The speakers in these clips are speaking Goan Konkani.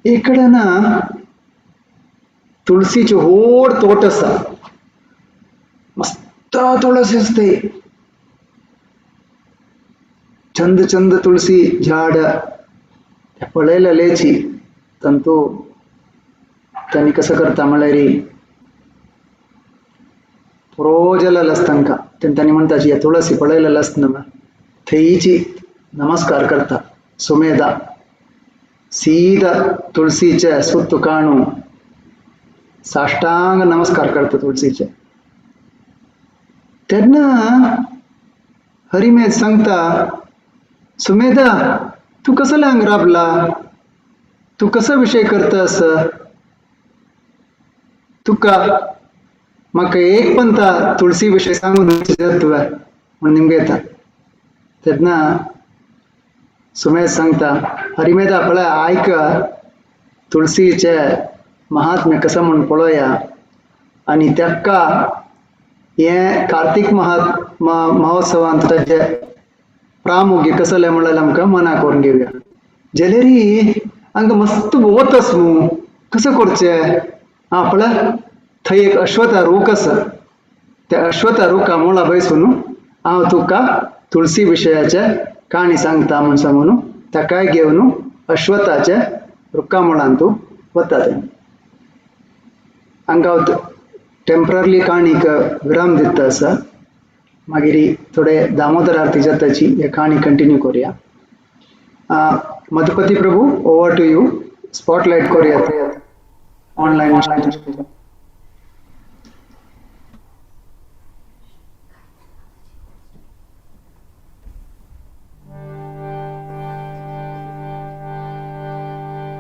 एक कडेन तुळसीचे व्हड तोट आसा, मस्त तुळस आसता, चंद चंद तुळसी झाड पळयलेलेची. तंतू तांणी कसं करता म्हळ्यार पुरो आसता तांकां. तांणी म्हणटा ही तुळसी पळयलेलें आसता न्हू, थंयची नमस्कार करता सुमेधा सीधा तुळसीचे सुत्त काणू साष्टांग नमस्कार करता तुळसीचे. तेन्ना हरिमेध सांगता, सुमेधा तूं कसले हांगा राबला, तूं कसो विशय करता आसा, तुका म्हाका एक पंता तुळसी विशय सांगून तुवें म्हणून निमगे येता. तेन्ना सुमेध सांगता, हरिमेधा पळय आयक, तुळसीचे महात्म्य कसं म्हूण पळोवया आनी ताका हें कार्तीक महोत्सवांत ताजें प्रामुख्य कसलें म्हणल्यार आमकां मना करून घेवया. जाल्यार हांगा मस्त वत आसा न्हू, कसं करचें? आं पळय थंय एक अश्वत्थ रूख आसा, त्या अश्वत्थ रुखा मुळा बैसून हांव तुका तुळसी विशयाचे काणी सांगता म्हूण सांगून ताकाय घेवन अश्वत्थाचे रुखा मुळान तूं वता. तें हांगा टेंपररली काणीक विराम दिता आसा. मागीर थोडे दामोदर आरती जाताची हे काणी कंटिन्यू करूया. Madhupati Prabhu, over to you. Spotlight करूया ऑनलायन.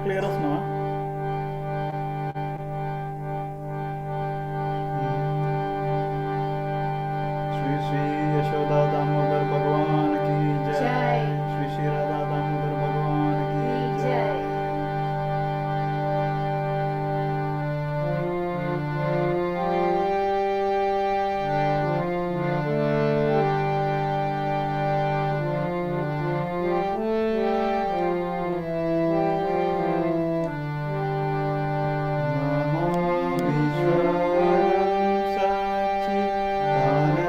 क्लियर आसा न्हू? श्री श्री यशोदा दामोदर भगवान की जय. जय. श्री श्री राधा दामोदर भगवान की जय. जय. नमो विश्वं सच्चिदानन्दरूपा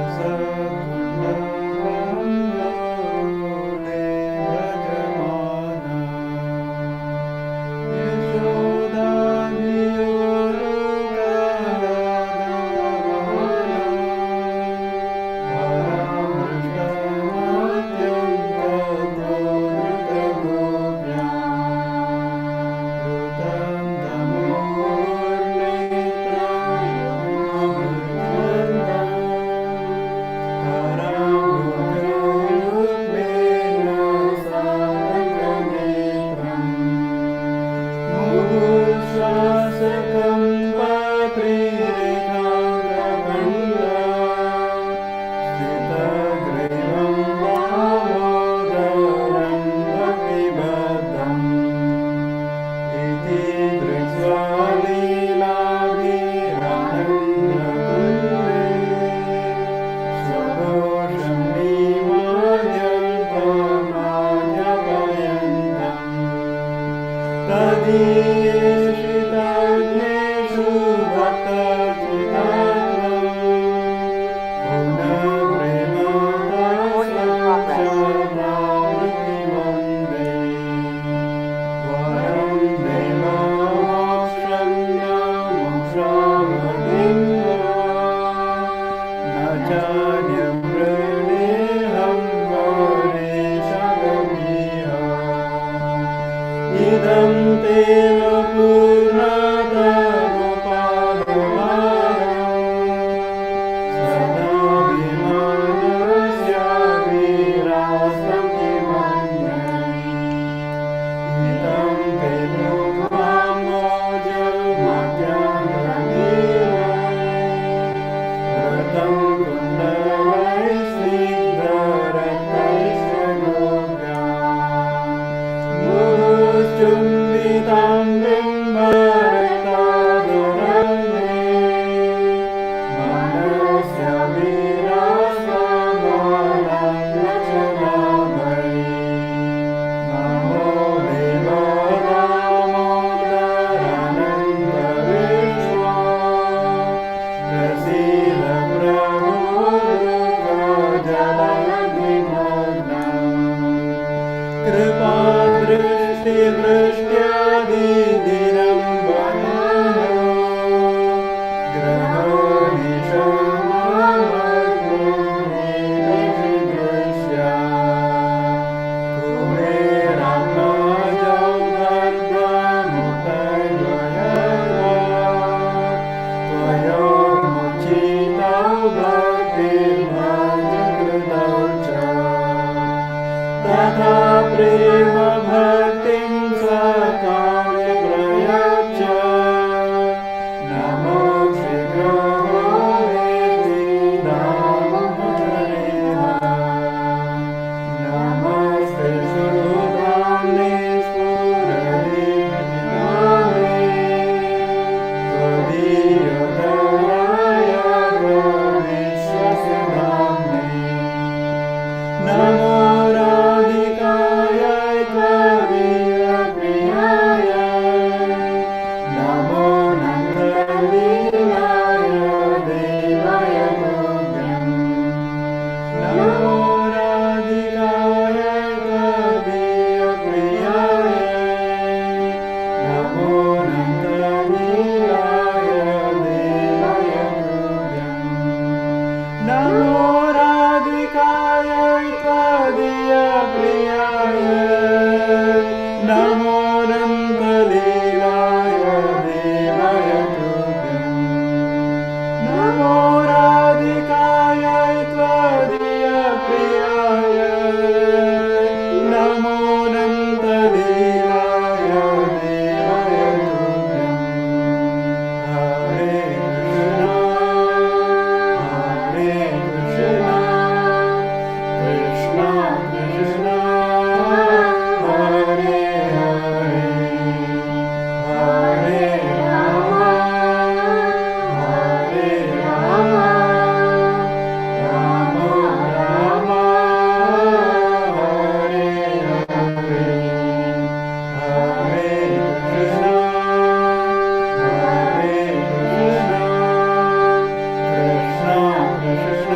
लसत्कुण्डलं लोले भजमाना यशोदाभियोगरदमाना परामृष्टमत्यन्ततो धृतगोप्यां ऋतं तमोर्नेत्रयुग्मभुजं कराम्बुजयुग्मेन साधकनेत्रम् मुहुश्वासकं पत्रिरेखाङ्गखण्ड स्थितग्रीवं दामोदरं भक्तिबद्धम् इति दृष्ट्वा लीलाभिरानन्दकुन्दे स्वदोषं निमाद्यन्तमाज्ञापयन्तम् तदीयेषितान्येषु भक्तचितात्मं Recording in progress. पुनः वरं देवमोक्षं न मोक्षावधिं वा न चान्यं वृणेऽहं वरेशगमिह इदं ते अतिवृष्ट्यादिदिनं वनानो ग्रहणिशमामग्नो कुबेरात्मजौ भद्रमुतैव त्वयोमुचितौ भक्तिर्भजकृतौ च तथा प्रेमभक्तिं सकाले प्रयच्छ नमो श्रीगुरुवेति दामोदरेह नमस्ते सुधाम्ने स्फुरदिनामे त्वदीयधराय विश्वस्य धाम्ने नमो राधिकाय त्वदीयप्रियाय नमो नन्दलीलाय देवाय तुभ्यम् नमो राधिकाय त्वदीयप्रियाय नमो नन्दलीलाय देवाय तुभ्यम् नमो राधिकाय त्वदीयप्रियाय नमो नन्दलीलाय देवाय तुभ्यम् नमो राधिकाय त्वदीयप्रियाय नमो नन्दलीलाय देवाय तुभ्यम् हरे कृष्ण हरे कृष्ण कृष्ण कृष्ण हरे हरे हरे राम हरे राम राम राम हरे हरे हरे कृष्ण हरे कृष्ण कृष्ण कृष्ण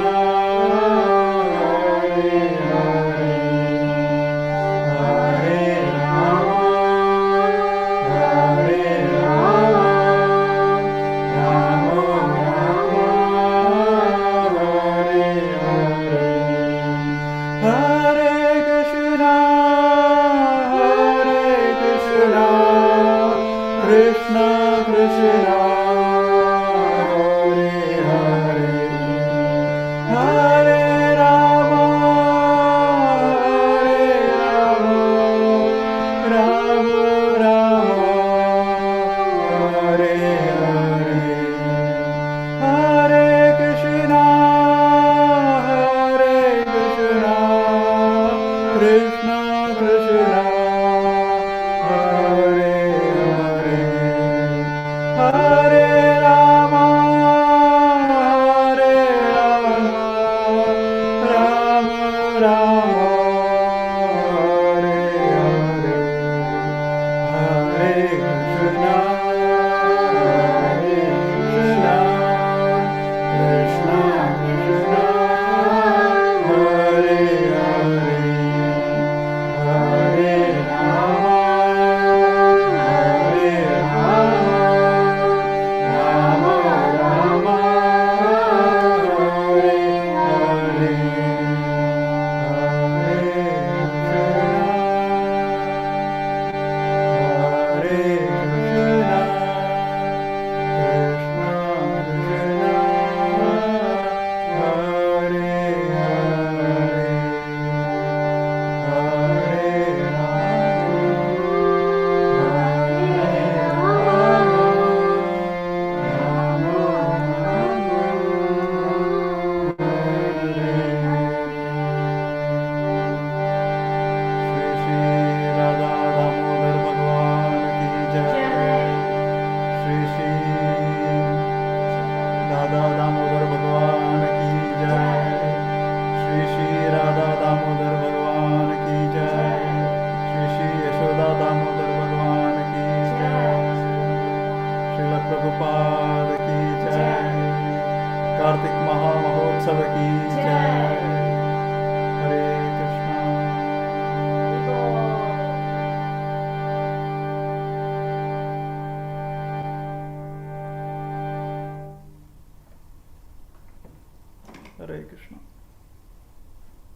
हरे हरे हरे राम हरे राम राम राम हरे हरे हरे कृष्ण हरे कृष्ण कृष्ण कृष्ण हरे हरे हरे राम हरे राम राम राम हरे हरे हरे कृष्ण हरे कृष्ण कृष्ण कृष्ण हरे हरे हरे राम हरे राम राम राम हरे हरे हरे कृष्ण हरे कृष्ण कृष्ण कृष्ण हरे हरे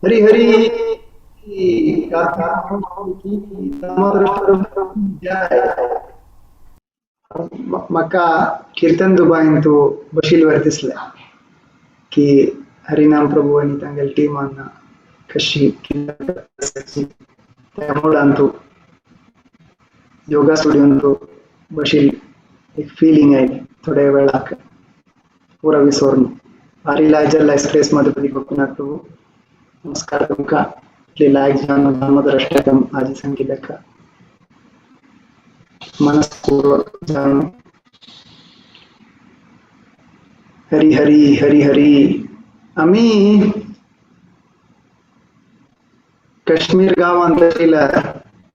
हरी हरी म्हाका कीर्तन दुबायन तूं बशील वर दिसलें की हरिनाम प्रभू आनी तांगेले टिमान कशी त्या मुळान तूं योगा स्टुडियोन तूं बशील एक फिलिंग आयली थोड्या वेळाक पुरा विसोरून भारी लायक जाल्ला एक्सप्रेस मधुपती गोपीनाथ प्रभू नमस्कार तुमकां इतले लायक जावन धर्मद्रष्टकम आजी सांगिल्लें मनस्पूर्वक जावन हरी हरी हरी हरी. आमी काश्मीर गांवांत आशिल्ल्या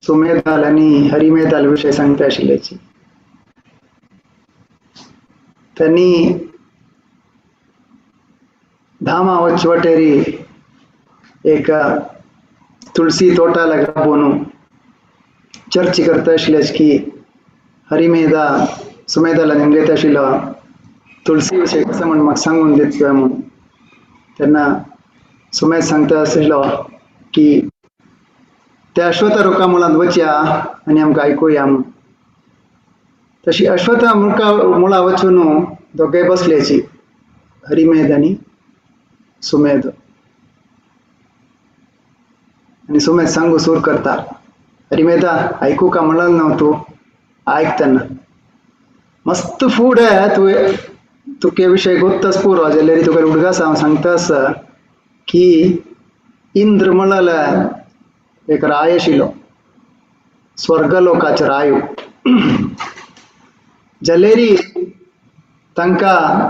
सुमेधाल आनी हरिमेधाल विशय सांगता आशिल्ल्याची. त्यांनी धामा वच वटेरी एक तुळसी तोटा राबोवन चर्च करता आशिल्ल्याची की हरिमेधा सुमेधाला निमगेता आशिल्लो तुळसी विशय कसो म्हण म्हाका सांगून दित म्हणून. तेन्ना सुमेध सांगता आशिल्लो की त्या अश्वत्थ रुखा मुळांत वचया आनी आमकां आयकुया म्हूण. तशी अश्वत्थ रुखा मुळां वचून दोगेय बसल्याची हरिमेध आनी सुमेध. आनी सुमेध सांगू सूर करता, हरिमेधा आयकू का म्हणलं न्हू तूं आयक तेन्ना मस्त फूड आहे तुवें तुके विशय गोत्तच पुरो जाल्यार तुका उडगास हांव सांगता आसा की इंद्र म्हणलें एक राय आशिल्लो स्वर्गलोकाचो रायो. जाल्यार तांकां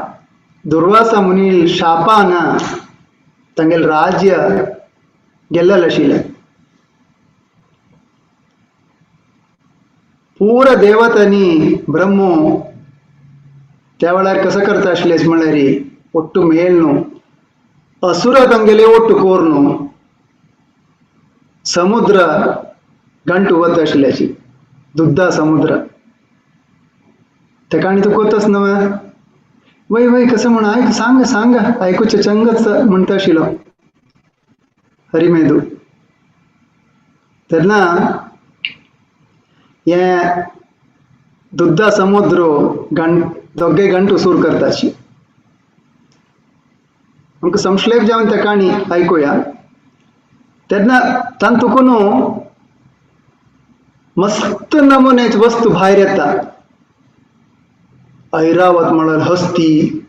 दुर्वासा मुनी शापान तांगेलें राज्य गेल्लें आशिल्लें. पुरा देवतांनी ब्रह्मो त्या वेळार कसो करता आशिल्लें म्हणल्यार ಒಟ್ಟು ಮೇಳ್ನು असुर तांगेले ಒಟ್ಟು कोर्नु समुद्र गंटू वता आशिल्ल्याची दुग्धा समुद्र. तेका आनी तूं कोतच न्हय वय वय कसं म्हण आयक सांग सांग आयकुचें चंगच म्हणटा आशिल्लो हरिमेधू. तेन्ना हें दुग्धा समुद्र गण दोगे गंटू सूर करताशी. आमकां संक्षेप जावन त्या काणी आयकुया. तेन्ना तांतून मस्त नमुन्याची वस्तू भायर येता. ऐरावत म्हळ्यार हस्ती,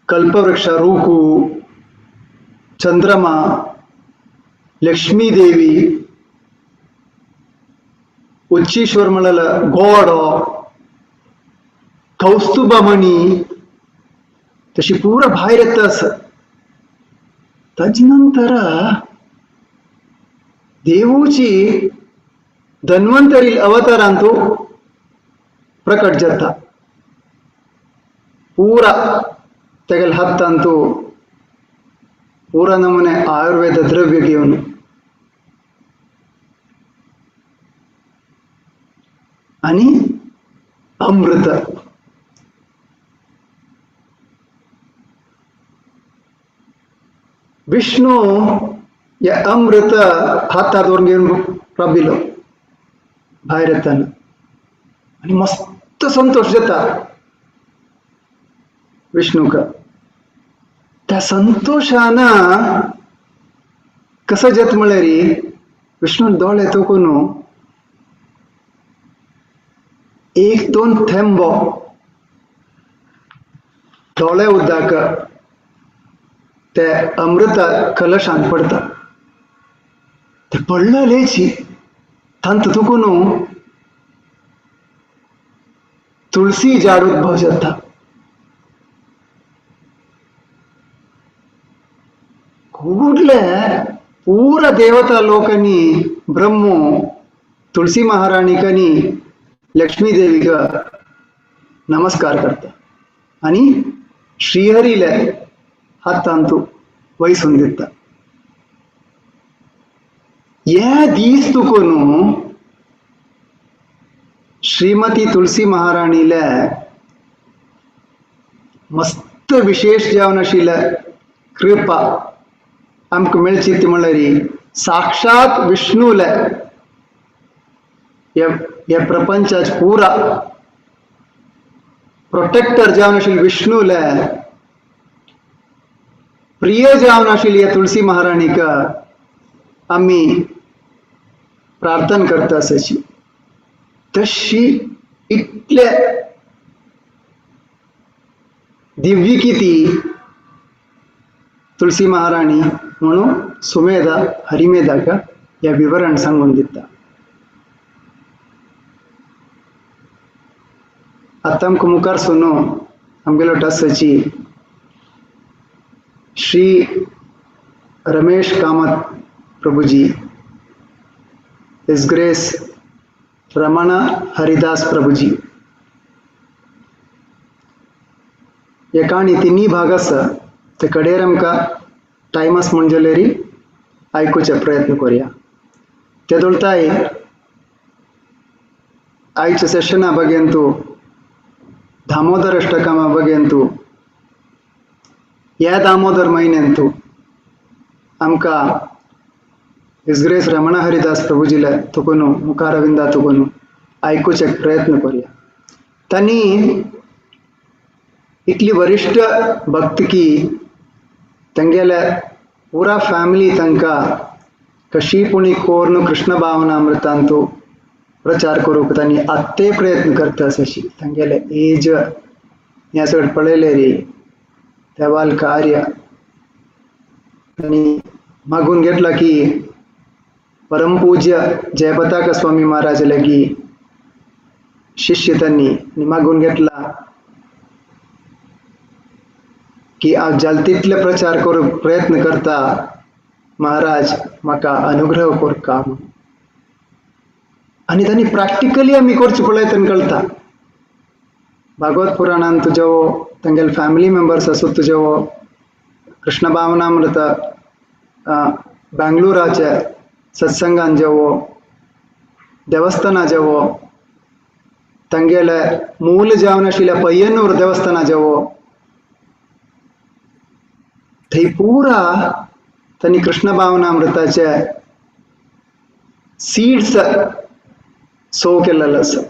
कल्पवृक्ष रूखू, चंद्रमा, लक्ष्मी देवी, उच्चीश्वर म्हळ्यार गोडो, कौस्तुभमणी तशी पुरा भायर येता आसा. ताजे नंतर देवूची धन्वंतरी अवतारान तो प्रकट जाता. पुरा तेगेले हातान तो पुरा नमुने आयुर्वेद द्रव्य घेवन आनी अमृत विष्णू या अमृत हातात वर घेवन राबिलो भायर येताना आनी मस्त संतोष जाता विष्णूक. त्या संतोषान कसो जाता म्हळ्यार विष्णू दोळे तोकून एक दोन थेंबो दोळे उदक ते अमृत कलशान पडता. ते पडलेची तांत तुकून तुळसी झाड उद्भव जाता. ಕೂಡ್ಲೆ ಪೂರ ದೇವತಾ ಲೋಕನಿ ಬ್ರಹ್ಮು तुळसी महाराणीकनी लक्ष्मी देवीक नमस्कार करता आणि श्रीहरीले हातांतू वयसून दिता. हे दीस तुकून श्रीमती तुळसी महाराणीले मस्त विशेष जावन आशिल्ले कृपा आमकां मेळची ती म्हणल्यार साक्षात विष्णूले ह्या प्रपंचाचे पुरा प्रोटेक्टर जावन आशिल्ले विष्णूले प्रिय जावन आशिल्ली ह्या तुळसी महाराणीक आमी प्रार्थना करता आसाची. तशी इतले दिव्य किती तुळसी महाराणी म्हणून सुमेधा हरिमेधाक ह्या विवरण सांगून दिता. आतां आमकां मुखार सुनो आमगेलो टासाची श्री रमेश कामत प्रभुजी, his grace Ramana Haridas Prabhuji. ह्या काणी तिन्ही भाग आसा ते कडेर आमकां टायम आसा म्हूण जाल्यार आयकुचे प्रयत्न करुया. ते दोळताय आयच्या सेशना बगेन तूं दामोदर अष्टकामा बगेन तूं ह्या दामोदर म्हयन्यान तूं आमकां his grace Ramana Haridas प्रभुजीले तुकून मुखारविंदा तुकून आयकुचे प्रयत्न करुया. तांणी इतली वरिश्ठ भक्त की तांगेले पुरा फॅमिली तांकां कशी पुणी कोर्न कृष्ण भावनामृतांतू प्रचार करूंक तांणी आत्ते प्रयत्न करता अशी तांगेले एज ह्या सगळें पळयलें रे देवाल कार्य तांणी मागून घेतला की परमपूज्य जयपताका स्वामी महाराज लागी शिष्य तांणी आनी मागून घेतला की हांव जाल तितले प्रचार करूंक प्रयत्न करता महाराज म्हाका अनुग्रह करका. आनी तांणी प्रॅक्टिकली आमी करचे पळय कळटा. भागवत पुराणान तुज्यो तांगेले फॅमिली मेंबर्स आसूं तुज्यो कृष्ण भावनामृत बेंगलुराचे सत्संगान जेवो देवस्थाना जेवो तांगेले मूल जावन आशिल्ल्या पय्यनूर देवस्थाना जेवो थंय पुरा तांणी कृष्ण भावनामृताचे सीड्स सोव केलेलो आसा.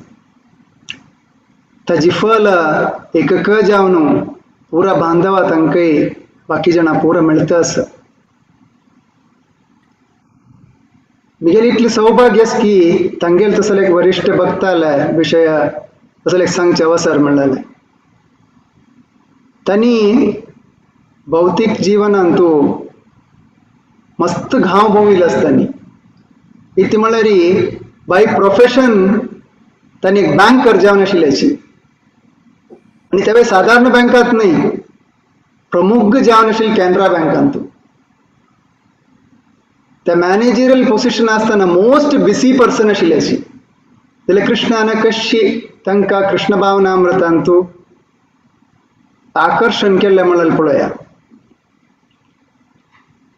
ताजी फल एकक जावन पुरा बांधवा तांकांय बाकी जाणां पुरा मेळटा आसा. मिगेली इतली सौभाग्य आसा की तांगेले तसले एक वरिश्ठ भक्ताले विशय तसले एक सांगचे अवसर मेळ्ळेलें. तांणी भौतीक जीवनान तूं मस्त घाव भोंविल्लो आसतानी. इतली म्हणल्यार बाय प्रोफेशन तांणी एक बँकर जावन आशिल्ल्याची आनी तेवूय सादारण बँकांत न्हय, प्रमुख जावन आशिल्ली कॅनरा बँकांत. त्या मॅनेजरियल पोजिशन आसतना मोस्ट बिसी पर्सन आशिल्ल्याची. जाल्यार कृष्णान कशी तांकां कृष्ण भावनामृतांतू आकर्शण केल्लें म्हणल्यार पळया.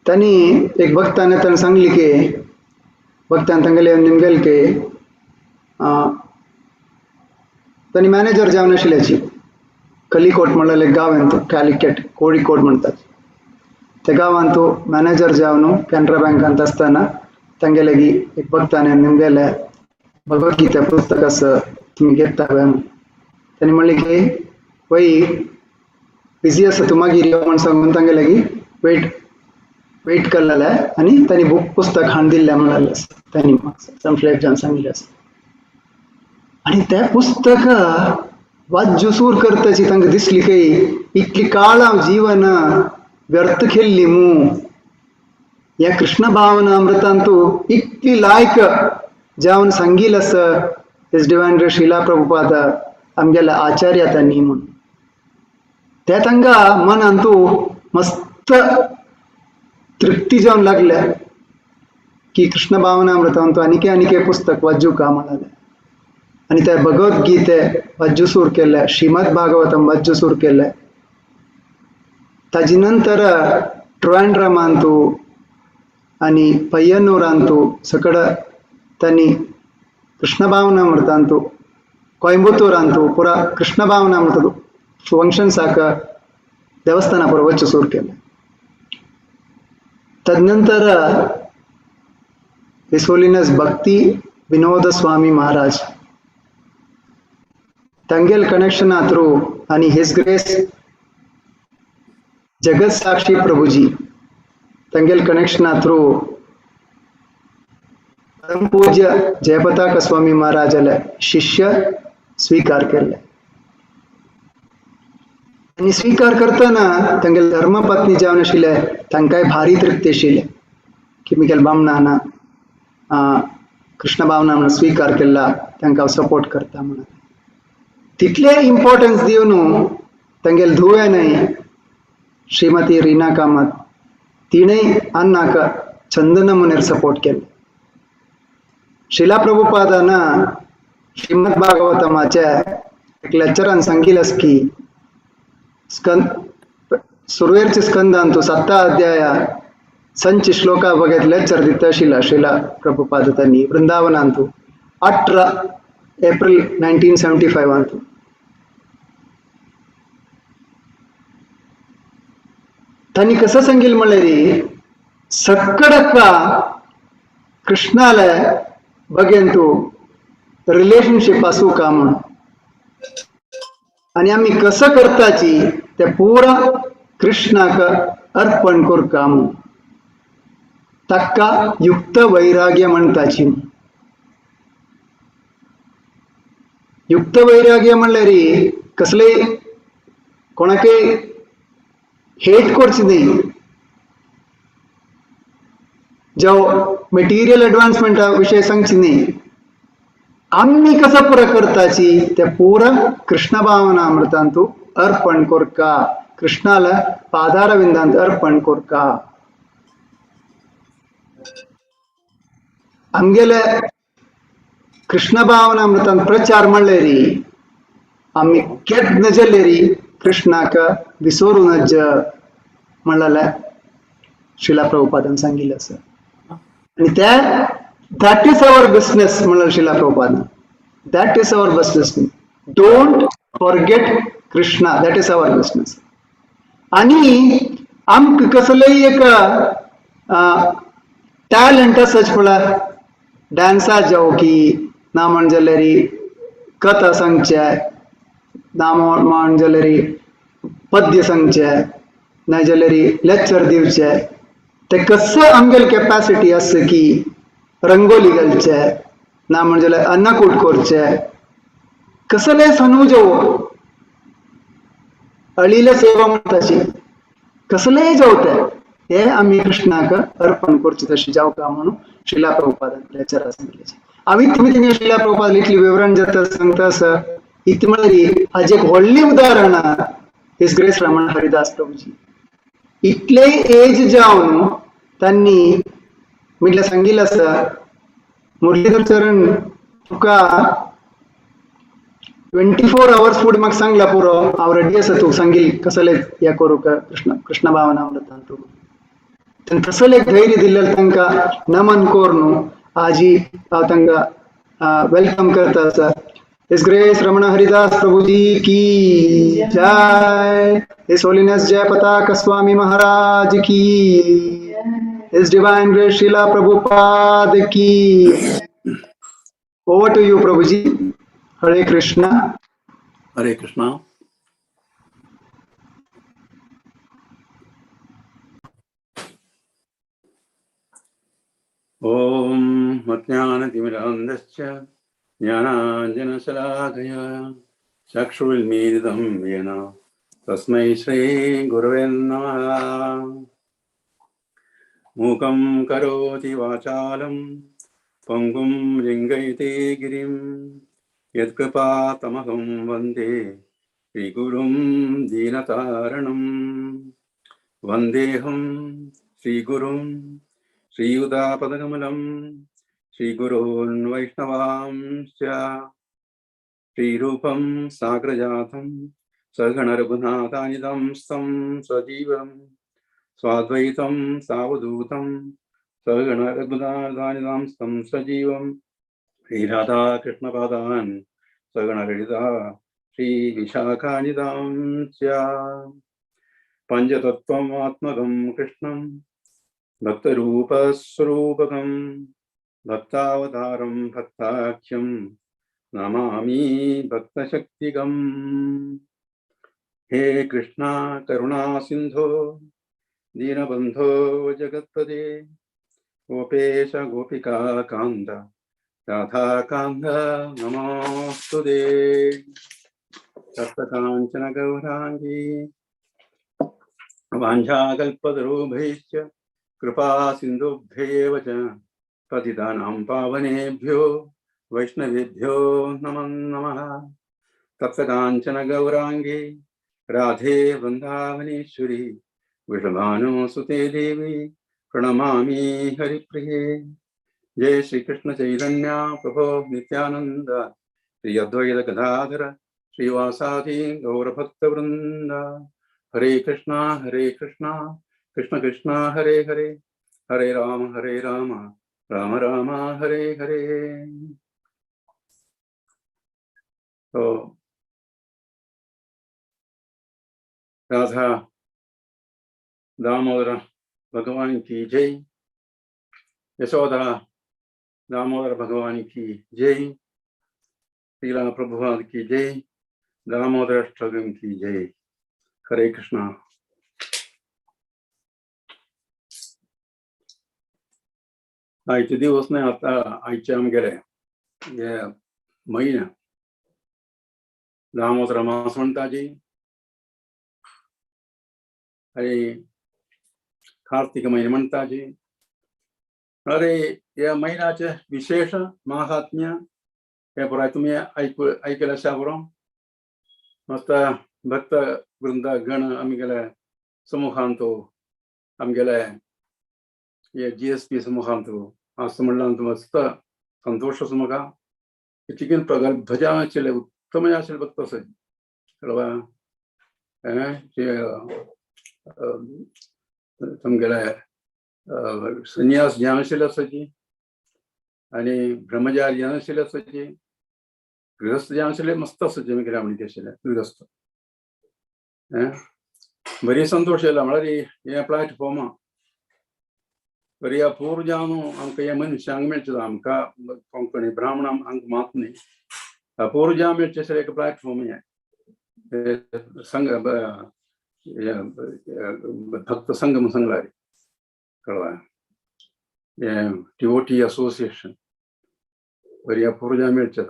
तांणी एक भक्तान ताणें सांगली की भक्तान तांगेले निमगेले की तांणी मॅनेजर जावन आशिल्ल्याची कलिकोट म्हणलें एक गांव तो कॅलिकट कोळीकोट म्हणतात त्या गांवांत तो मॅनेजर जावन कॅनरा बँकांत आसतना तांगेले एक भक्तान निमगेले भगवद्गीता पुस्तक आसा तुमी घेता म्हणून. तांणी म्हणलें की वय बिजी आसा तूं मागीर यो म्हण सांगून तांगेले वेट वेट केलेलें आनी तांणी बूक पुस्तक हाडून दिल्लें म्हणलें आसा तांणी संफ्लेट जावन सांगिल्लें आसा. आनी तें पुस्तक वाज्जुसूर करताची तांकां दिसली की इतली काळ हांव जीवन व्यर्थ केल्ली मू ह्या कृष्ण भावनामृतांतू इतली लायक जावन सांगील आसा his divine grace Srila Prabhupada आमगेले आचार्य तांणी म्हूण. ते तांकां मनांतू मस्त तृप्ती जावन लागल्या की कृष्ण भावनामृतांतू आनीक आनीक पुस्तक वाज्जुका म्हणाले आनी ते भगवद्गीते वाज्जुसूर केले, श्रीमद भागवतम वाज्जुसूर केले. ताजी नंतर ट्रिवांड्रमांतू आनी पय्यनूरांतू सकड तांणी कृष्ण भावनामृतांतू कोयंबतूरांतू पुरा कृष्ण भावनामृत फंक्शन साक देवस्थाना पुरा वच्चूसूर केलें. ತದನಂತರ His Holiness ಭಕ್ತಿ ವಿನೋದ ಸ್ವಾಮಿ ಮಹಾರಾಜ್ तांगेल कनेक्शना थ्रू आनी his grace जगत साक्षी प्रभुजी तांगेल कनेक्शना थ्रू परमपूज्य जयपताक स्वामी महाराजाले शिष्य स्वीकार केल्ले. आनी स्वीकार करतना तांगेले धर्मपत्नी जावन आशिल्ले तांकांय भारी तृप्ती आशिल्ले की मिगेल बामणान कृष्ण भावना म्हणून स्वीकार केल्ला, तांकां हांव सपोर्ट करता म्हणून. तितले इम्पॉर्टन्स दिवन तांगेले धुवेनय श्रीमती रीना कामत तिणें अन्नाक चंदन मुनेर सपोर्ट केले. शिला प्रभुपादान श्रीमद भागवतमाच्या एक लेक्चरान सांगिल्लें की स्कंद सुरवेरचे स्कंदांतु सत्ता अध्याय संच श्लोका बघत लेक्चर दिता आशिल्ला शिला प्रभुपाद त्यांनी वृंदावनांतु 18 एप्रिल 1975 अंतु. त्यांनी कसं सांगेल म्हणले सक्कडक्का कृष्णाला बघेन तू रिलेशनशिप असू का म्हणून, आणि आम्ही कसं करताची ते पुरा कृष्णाक अर्पण करका म्हणून, ताका युक्त वैराग्य म्हणताची. युक्त वैराग्य म्हणल्यार कसले कोणाकय हेट करची न्ही, जो मटेरियल एडवान्समेंटा विशय सांगची न्ही, आम्ही कसं पुरा करताची ते पुरा कृष्ण भावनामृतांतु अर्पण करका, कृष्णाला पादारविंदांत अर्पण करका. आमगेले कृष्ण भावनामृतांत प्रचार म्हणलेरी आम्ही केद नजलेरी कृष्णाक विसरू नज म्हणलें शिला प्रभुपादान सांगितलं असं. आणि त्या that is our business म्हणलं शिला प्रभुपादान, that is our business, don't forget Krishna, that is our business. आणि आमकां कसलेय एक टॅलंट आसाच पळय, डान्सा जावं की ना म्हण जाल्यार कथा सांगचे, ना म्हण जाल्यार पद्य सांगचे, ना जाल्यार लेक्चर दिवचे, ते कसं आमगेले कॅपॅसिटी आसा की रंगोली घालचे, ना म्हण जाल्यार अन्नकूट करचे, कसलें सनू जावं अळीले सेवा म्हणटाची कसलेय जावं ते हे आमी कृष्णाक अर्पण करचे तशें जावका म्हणून शिला प्रभुपादान लेक्चरां सांगिल्लें. हांव तुमी तिणें शिला प्रभुपाद इतली विवरण जाता सांगता आसा इतलें म्हणल्यार हाजें एक व्हडलें उदाहरण his grace Raman Haridas Prabhuji. इतले एज जावन तांणी म्हटल्यार सांगिल्लें आसा मुरलीधर चरण तुका 24 आवर्स फुडें म्हाका सांगला पुरो, हांव रेडी आसा तूं सांगील कसलें हें करूंक कृष्ण कृष्ण भावनामृतान तूं. तसलें एक धैर्य दिल्लें तांकां नमन करून आजी हांव तांकां welcome करता आसा. His grace Raman Haridas Prabhuji की जय, his holiness जय पताक स्वामी महाराज की, his divine grace Srila Prabhupada की. Over to you Prabhuji. Hare Krishna. Hare Krishna. ॐ अज्ञानतिमिरान्धस्य ज्ञानाञ्जनशलाकया चक्षुरुन्मीलितं येन तस्मै श्रीगुरवे नमः. मूकं करोति वाचालं पङ्गुं लिङ्गयते गिरिं यत्कृपा तमहं वन्दे श्रीगुरुं दीनतारणं. वन्देऽहं श्रीगुरुं श्रीयुतापदकमलं श्रीगुरून् वैष्णवांश्च. श्रीरूपं साग्रजातं सगणरघुनाथानिदं तं सजीवं स्वाद्वैतं सावधूतं सगणरघुनाथानिदं तं सजीवं श्रीराधाकृष्णपादान् सगणललिता श्रीविशाखानिदां च. पञ्चतत्त्वमात्मकं कृष्णं भक्तरूपस्वरूपकं भक्तावतारं भक्ताख्यं नमामि भक्तशक्तिकम्। हे कृष्णा करुणा सिन्धो दीनबन्धो जगत्पते गोपेश गोपिका कान्त राधाकान्त नमोऽस्तु ते। तप्तकाञ्चन गौराङ्गी वाञ्छाकल्पतरुभ्यश्च कृपा सिन्धुभ्येव च पतितानां पावनेभ्यो वैष्णवेभ्यो नमो नमः। तप्तकाञ्चन गौराङ्गी राधे वृन्दावनेश्वरी वृषभानुसुते देवी प्रणमामि हरिप्रिये। जय श्री कृष्ण चैतन्य प्रभो नित्यानंद श्री अद्वैत गदाधर श्रीवासादि गौरभक्तवृंद। हरे कृष्णा कृष्णा कृष्णा हरे हरे, हरे राम राम राम हरे हरे। तो राधा दामोदर भगवान की जय, यशोदा दामोदर भगवान की जय, श्रीला प्रभुपाद की जय, दामोदर अष्टकम की जय। हरे कृष्णा। आयचे दिवस न्हय आतां आयचे आमगेले हे म्हयने दामोदर मास म्हणटाची आनी कार्तिक म्हयने म्हणटाची। अरे ह्या म्हयन्याचे विशेष महात्म्य हे पुराय तुमी आयकले आसा पुरो। मस्त भक्त वृंद गण आमगेले समुहांत आमगेले हे जी एस पी समुहांत आसा म्हणल्यार मस्त संतोश आसा म्हाका। चिकन प्रगल्भ आशिल्ले उत्तम आशिल्ले भक्त आसा कळवा तुमगेले संन्यास ज्ञान आशिल्ले आसाची आनी ब्रह्मचारी ज्ञान आशिल्ले आसाची गृहस्थ ज्ञान आशिल्ले मस्त आसाचे आमगेले म्हणटी आशिल्ले गृहस्थ बरी संतोश येयला म्हळ्यार हें प्लॅटफॉर्मा बरी अपूर्व जावन आमकां हे मनशांक मेळचें आमकां कोंकणी ब्राह्मण आमकां मात न्ही अपूर्व जावन मेळचें अशें एक प्लॅटफॉर्म हें संघ भक्त संघ म्हूण सांगला कळवा हें टिओटी असोसिएशन बरी अपूर्व जावन मेळचें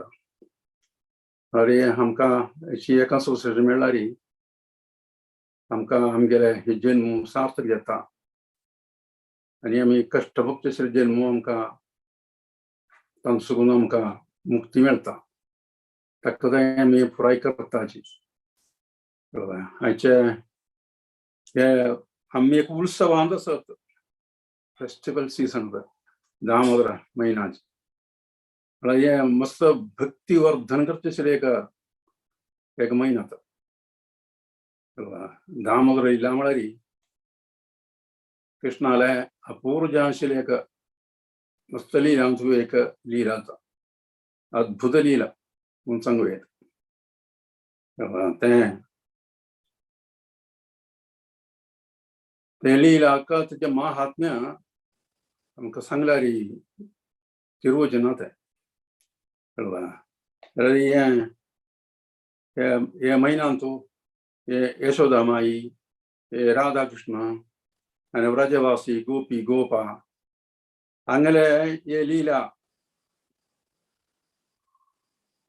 अरे आमकां अशी एक असोसिएशन मेळ्ळारी आमकां आमगेले हे जन्म सार्थक जाता आनी आमी कश्टमुक्त अशे जन्म आमकां तांचो आमकां मुक्ती मेळटा ताका तें आमी पुराय करताची। आयचे हे आमी एक उत्सवांत आसत फेस्टिवल सीजन दामोदर म्हयन्याचे म्हळ्यार हें मस्त भक्तिवर्धन करचें आशिल्लें एक एक म्हयनो तो दामोदर येयला म्हळ्यार कृष्णाले अपूर्व जावन आशिल्लें एक मस्त लीला एक लीला अद्भुत लीला म्हूण सांगूं येता। तें तें लीलाक तेजें महात्म्य आमकां सांगल्यार तिरुवचना तें कळवा। जाल्यार हें हे म्हयन्यांत हे यशोदा माई हे राधा कृष्ण आनी व्रजवासी गोपी गोपा हांगेले हे लीला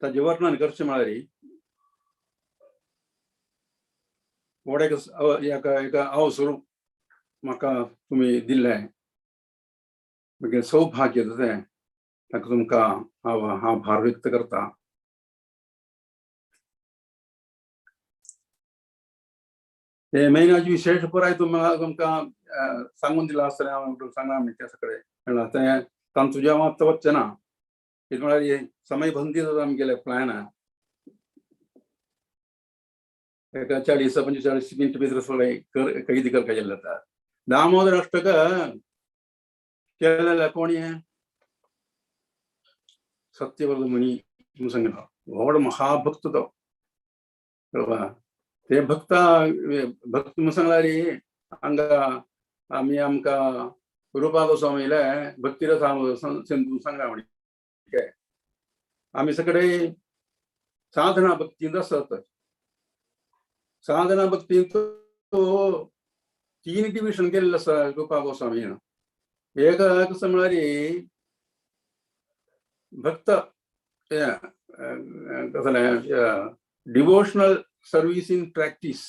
ताजें वर्णन करचें म्हळ्यार व्हड एक एक अवसर म्हाका तुमी दिल्लें मागीर सौभाग्य तें ताका तुमकां हांव आभार व्यक्त करता। हे म्हयन्याची विशेष पुराय तुमकां सांगून दिलां आसतलें हांव सांगलां आमी त्या सगळें म्हणल्यार तें तांचो जेवण आतां वचचें ना कितें म्हळ्यार समय बंदी जाता आमगेले प्लॅन एक 40 45 मिनट भितर सगळें कैद करपाचें जाता। दामोदर अष्टक केलेलें कोण हें सत्यव्रत मुनी म्हूण सांगला व्हड महाभक्त तो कळवा। ते भक्त भक्त म्हूण सांगल्यार हांगा आमी आमकां रुपा गोस्वामीले भक्तिरसामृत सिंधू सांगा म्हणी आमी सगळे साधना भक्तींत आसत. साधना भक्तींत तीन डिविजन केल्लें आसा रुपा गोस्वामीन. एक कशें म्हळ्यार भक्त कसलें डिवोशनल सर्वीस इन प्रॅक्टीस,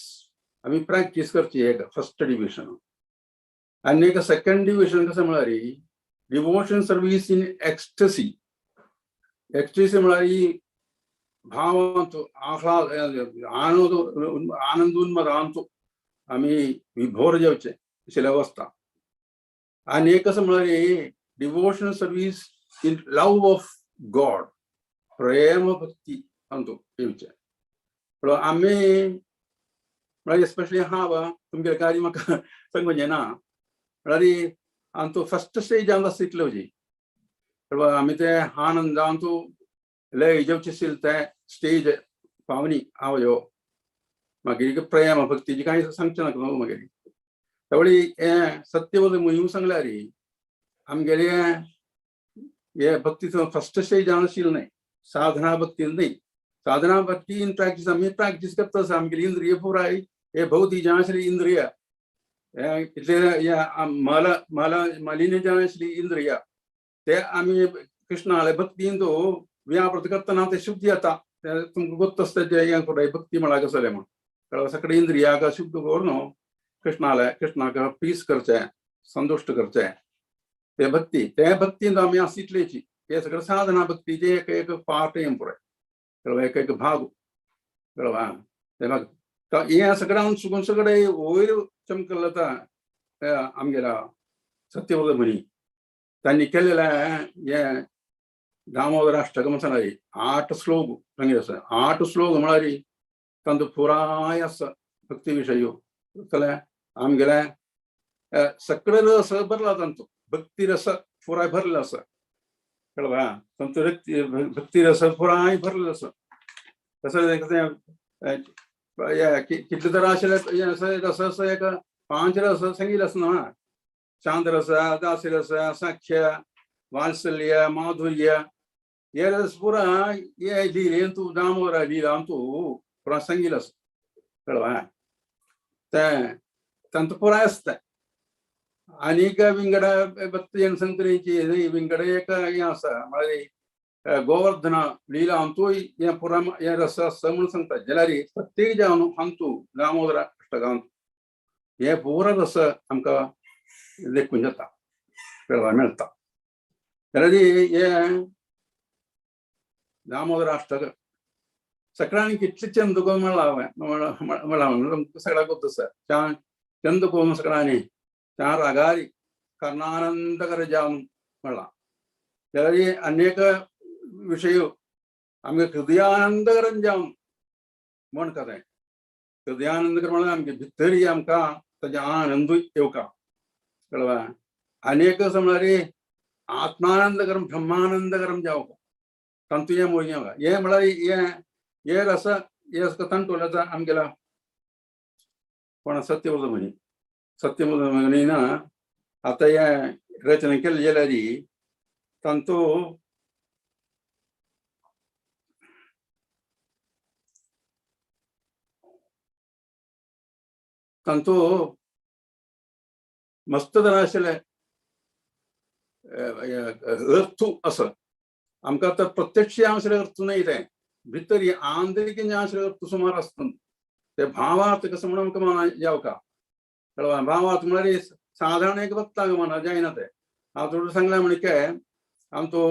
आमी प्रॅक्टीस करची एक फर्स्ट डिविजन. आनी एक सेकंड डिविजन कशें म्हळ्यार devotion service in ecstasy. Ecstasy म्हळ्यार भावांत आह्लाद आनंद आनंदोन्मदांत आमी विभोर जावचे अशी अवस्था. आनी एक कशें म्हळ्यार devotional service in love of God, प्रेम भक्ती अंतू येवचें. पूण आमी म्हळ्यार एस्पेशली हांव तुमगेले कार्य म्हाका सांगूंक येना, म्हळ्यार अंतू फर्स्ट स्टेज आसा तितलो जी आमी ते आनंदांतू लय जावचे आशिल्ले ते स्टेज पावनी हांव ह्यो मागीर प्रेम भक्तीची कांय सांगचें नाका न्हू मागीर. त्यावेळी हें सत्यवद मुहीम सांगल्यार आमगेले हे भक्तीचो फर्स्ट स्टेज आशिल्लें न्हय, साधना भक्ती न्हय. साधना भक्ती इन प्रॅक्टीस आमी प्रॅक्टीस करता आसा आमगेली इंद्रिय पुराय हे भौती जाण आशिल्ली इंद्रिय कितले मल मल मलिन जाण आशिल्ली इंद्रिय ते आमी कृष्णाले भक्तीन व्यापृत करतना ते शुद्ध जाता. तुमकां गोत्त आसता जे हें पुराय भक्ती म्हळ्यार कसलें म्हूण सगळे इंद्रियाक शुद्ध करून कृष्णाले कृष्णाक पीस करचें, संतुश्ट करचें ते भक्ती. ते भक्तीन आमी आसितलेची हे सगळें साधना भक्तीचे एक एक पार्ट हें पुराय कळ्ळें, एक एक भाग कळ्ळें. ते मागीर हें सगळ्यांक चुकून सगळे वयर चमकल्लो आमगेल्या सत्यव्रत मुनी तांणी केलेलें हें दामोदराष्टकम सांगली 8 श्लोक सांगिल्ले आसा. 8 श्लोक म्हळ्यार तांचो पुराय आसा भक्ती विशय कळ्ळें. आमगेलें सगळे रस भरला तांचो, भक्ती रस पुराय भरलेलो आसा कळ्ळें. तांचो भक्ती रस पुराय भरलेलो आसा. तशें कशें कितले तरा आशिल्ले रस आसा, एक 5 रस सांगिल्ले आसा न्हू, शांत रस, दास्य रस, साख्य, वात्सल्य, माधुर्य, हे रस पुरा हे लिलेंतू दामोदर लिलांतू पुरा सांगिल्लें आसा कळ्ळें. तें तांचो पुराय आसता. आनीक विंगड भक्त जनसंख्येची विंगड एक हें आसा म्हळ्यार गोवर्धन लिलांतूय हें पुरा हें रस आसा म्हणून सांगता. जाल्यार प्रत्येक जावन हांतू दामोदर अष्टकांत हे पुरा रस आमकां देखून जाता, कळ्ळें, मेळटा. जाल्यार हें दामोदराष्टक सगळ्यांनी कितले चंद करून म्हणलां हांवें, म्हणलां सगळ्याक गोत आसा. चंद करून सगळ्यांनी चार रागारी कर्णानंदकर जावन म्हणलां. जाल्यार अनेक विशय आमगे हृदयानंदकरम जावन म्हण कथें. हृदयानंदकर म्हणल्यार आमगे भितरी आमकां ताजें आनंदूय येवका कळ्ळें. अनेक म्हळ्यार आत्मानंदकरम ब्रह्मानंदकरम जावका तांतू हें मोहिनी हें म्हळ्यार हें हे रस हे तंटोल्याचा आमगेला कोण सत्यव्रत मुनी. सत्यव्रत मुनीन आतां हें रचना केली जाल्यार तांतू तांतू मस्त जाणां आशिल्लें अर्थू आसा आमकां आतां प्रत्यक्ष आशिल्लें अर्थ न्हय तें, भितर आंतरीक आशिल्लें अर्थ सुमार आसता ते भावार्थ कसो म्हणून आमकां मना जावका कळ्ळें. भावार्थ म्हळ्यार साधारण एक भक्तांक मना जायना तें. हांव थोडो सांगलें म्हणके आमचो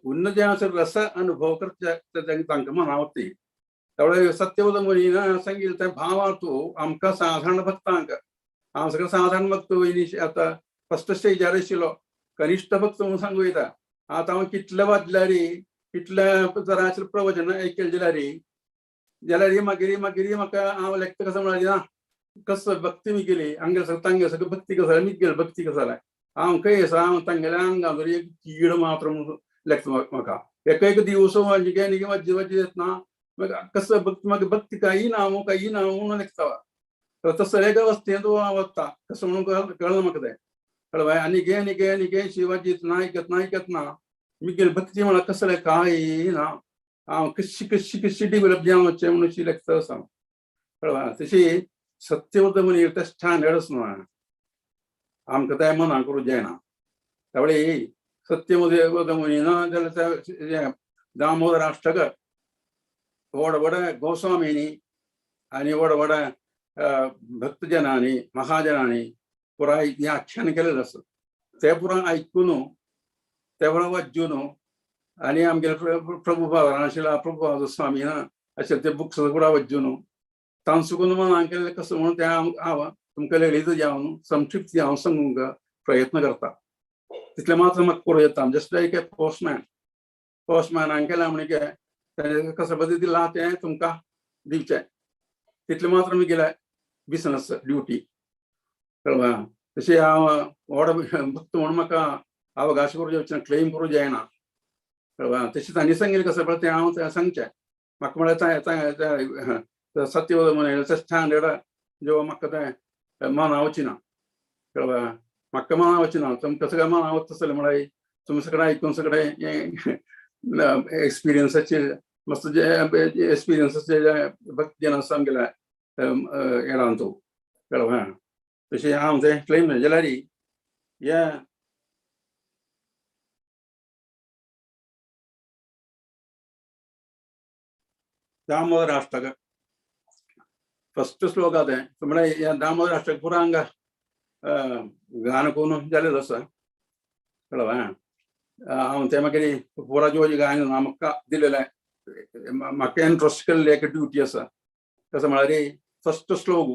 उन्नत आसा रस अनुभव करचे तांकां मनावती. त्यावेळे सत्यव्रत मुनीन सांगिल्लें तें भावार्थ आमकां साधारण भक्तांक. हांव सगळें साधारण भक्त आतां फर्स्ट स्टेजार आशिल्लो कनिश्ठ भक्त म्हणून सांगू येता. आतां हांव कितले वाचल्यार कितले तरांचे प्रवचन ऐकले जाल्यार जाल्यार मागीर मागीर म्हाका हांव लेखता कसो म्हळ्यार ना कसो भक्ती मी केली आमगेले सगळें तांगेले सगळें भक्ती कसो जाल्यार मी केली भक्ती कसो जाल्यार हांव खंय आसा हांव तांगेल्या आंगान जरी एक कीड मात्र म्हणून लेखता म्हाका एक एक दिवस वाजी वाजी वाजी येतना मागीर कसो भक्ती मागीर भक्ती काही ना हांव काही ना म्हणून लेखता. तसं एक अवस्थेंत हांव वता कसो म्हणून कळना म्हाका तें. कळ्ळें आनी गे आनी गे आनी गे शिवाजी नायकत नायकत ना मिगेल भक्ती म्हळ्यार कसलें कांय ना हांव कशी कशी कशी डेव्हलप जावन वचचें म्हणून अशी लेखता आसा कळ्ळें. तशी सत्यव्रत म्हणी तें स्टँडर्डच न्हू आमकां तें मनां करूं जायना. त्यावेळी सत्यव्रत म्हणी ना जाल्यार तें दामोदर अष्टक व्हड व्हड गोस्वामींनी आनी व्हड व्हड भक्तजनांनी महाजनांनी पुराय व्याख्यान केलेलें आसा. तें पुराय आयकून तें पुराय वाचून आनी आमगेले प्रभुपाद आशिल्ल्या प्रभुपाद स्वामी ना अशें ते बुक्स पुराय वाचून तांचो मनान केल्लें कसो म्हणून तें हांव तुमकां ललित जावन संक्षिप्त हांव सांगूंक प्रयत्न करता. तितलें मात्र म्हाका करूं येता. जस्ट लायक ए पोस्टमॅन, पोस्टमॅनान केलां म्हणगे तेणें कसो पद्दती दिलां तें तुमकां दिवचें, तितलें मात्र म्हगेलें बिजनस ड्युटी कळ्ळें. तशें हांव व्हड भक्त म्हणून म्हाका अवकाश करूं जावचें ना, क्लेम करूं जायना कळ्ळें. तशें तांणी सांगिल्लें कसो पळय तें हांव तें सांगचें. म्हाका म्हळ्यार तें सत्यवद म्हण स्टँडर्ड जो म्हाका तें मना वचना कळ्ळें. म्हाका मना वचना, तुमकां सगळें मना वता तसलें म्हळ्यार तुमी सगळें आयकून सगळें हें एक्सपिरियन्साचेर मस्त जे एक्सपिरियन्साचे भक्त जन आसा आमगेल्या येणांतू कळ्ळें. तशें हांव तें क्लेम जाल्यार हे दामोदर अष्टक फस्ट श्लोक तें म्हळ्यार ह्या दामोदर अष्टक पुरा हांगा गान करून जालेलो आसा कळ्ळें. हांव तें मागीर पुरा जो गायन म्हाका दिलेलें म्हाका इंट्रस्ट केल्लें एक ड्युटी आसा. कसो म्हळ्यार फस्ट श्लोक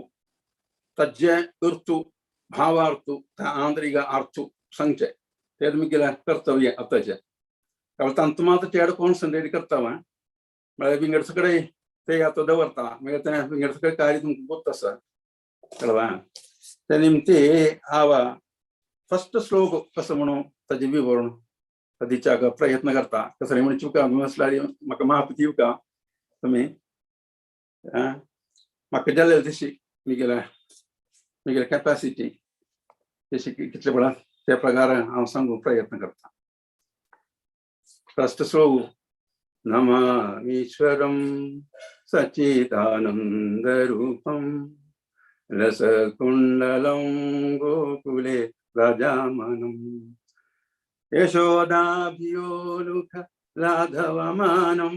ताजे अर्थ भावार्थ आंतरीक अर्थ सांगचें तें तुमी कर्तव्य आतांचें. तांतूं मात्र चड कॉन्सन्ट्रेट करता म्हळ्यार विंगड सगळे ते आतां दवरता मागीर तें विंगड सगळे कार्य तुमकां गोत आसा कळ्ळें. ते निमती हांव फस्ट श्लोक कसो म्हणून ताजें विवरण दिवच्याक प्रयत्न करता. कसलें म्हणून चुका आसल्यार म्हाका माफ दिवका तुमी म्हाका जालें तशी म्हगेल्या म्हगेल्या कॅपॅसिटी तशी कितले पळय त्या प्रकार हांव सांगूंक प्रयत्न करता. फस्ट श्लोक नमामीश्वरं सच्चिदानन्दरूपं रसकुण्डलं गोकुले व्रजामनं यशोदाभियोलुख राघवमानं